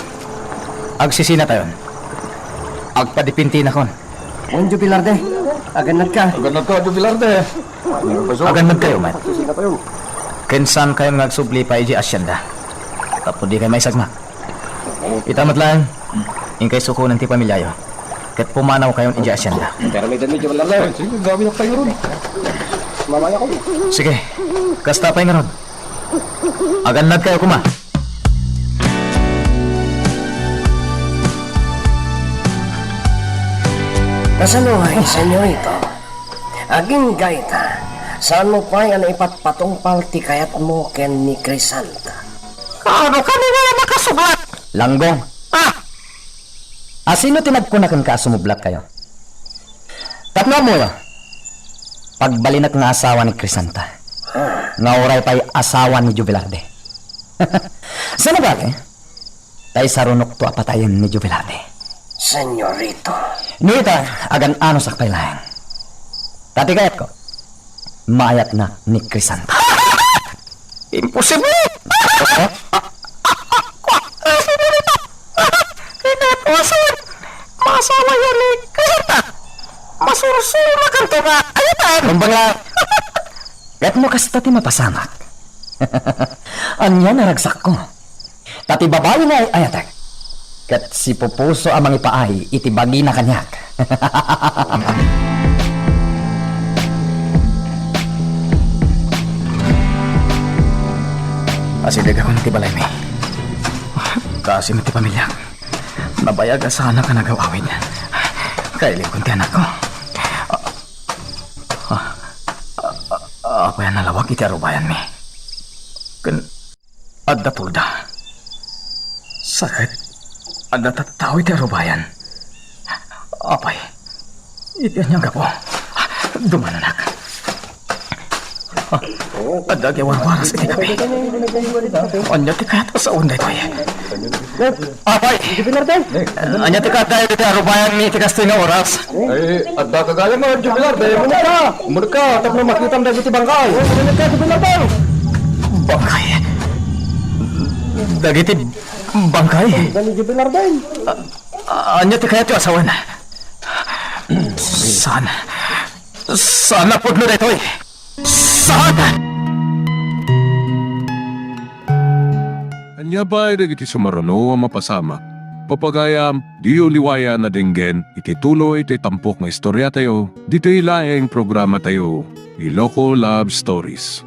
Agsisinatayon. Agpadipintinakon. Wen, Joe Velarde. Agannadka. Agannadka, Joe Velarde. Agannadkayo met. Ken saankayon nga agsubli pay idiay asyenda tapno dikay maisagmak. Ita met laeng, inkay sukonen ti pamiliayo, ket pumanawkayon idiay asyenda. Pero may damit, Joe Velarde. Ay, sige, gawin ak tayo ron. Mamaya ko. Sige, kasta pay ngarud. Agannadkayo koma. Kasano, ay, senyorito? Agingga ita, saanmo pay a naipatpatungpal ti kayatmo ken ni Crisanta? Kaano kami nga makasublat? Langgong. Ah! Asino ti nagkuna kenka a sumublatkayo? Tapno ammoyo, pagbalinek nga asawa ni Crisanta, nga uray pay asawa ni Joe Velarde. Saan a bale, tay sarunokto a patayen ni Joe Velarde. Senyorito. No ita, agan-anosak pay laeng. Ta ti kayatko, maayatnak ni Crisanta. Imposible! Kayatmo a saan, maasawayo ni Crisanta. Masursurnakanto nga ayatan. Rumbeng la. Ket no kasta ti mapasamak, ania nga ragsakko? Ta ti babai nga ay-ayatek, ket sipupuso a mangipaay iti bagina kaniak. Asidegakon ti balaymi. Kaasi met ti pamiliak. Nabayag a saanak a nagaw-awid. Kailiwkon ti anakko. Ah, ah, ah, apay a nalawag iti arubayanmi? Ken adda tolda. Sakit. Adda tattao iti arubayan. Apay, iti ania a gapu? Dumananak. Ah, adda agyawarwaras iti gapu. Ania ti kayat a sawen daytoy? Apay! Ania ti kayat daytoy iti arubayanmi iti kastoy nga oras? Ay, adda ka gayam, Joe Velarde. Umulekka. Umulekka, tapno makitam dagiti bangkay. Umulekka, Joe Velarde. Bangkay? Dagiti bangkay? Dani Joe Velarde. A-, ania ti kayatyo a sawen? Saan? Saan a pudno daytoy? Saan? Ania pay dagiti sumaruno a mapasamak? Papagayam, diyo liwayan a denggen iti tuloy ti tampok nga istoriatayo, ditoy laeng programatayo, Iloko Love Stories.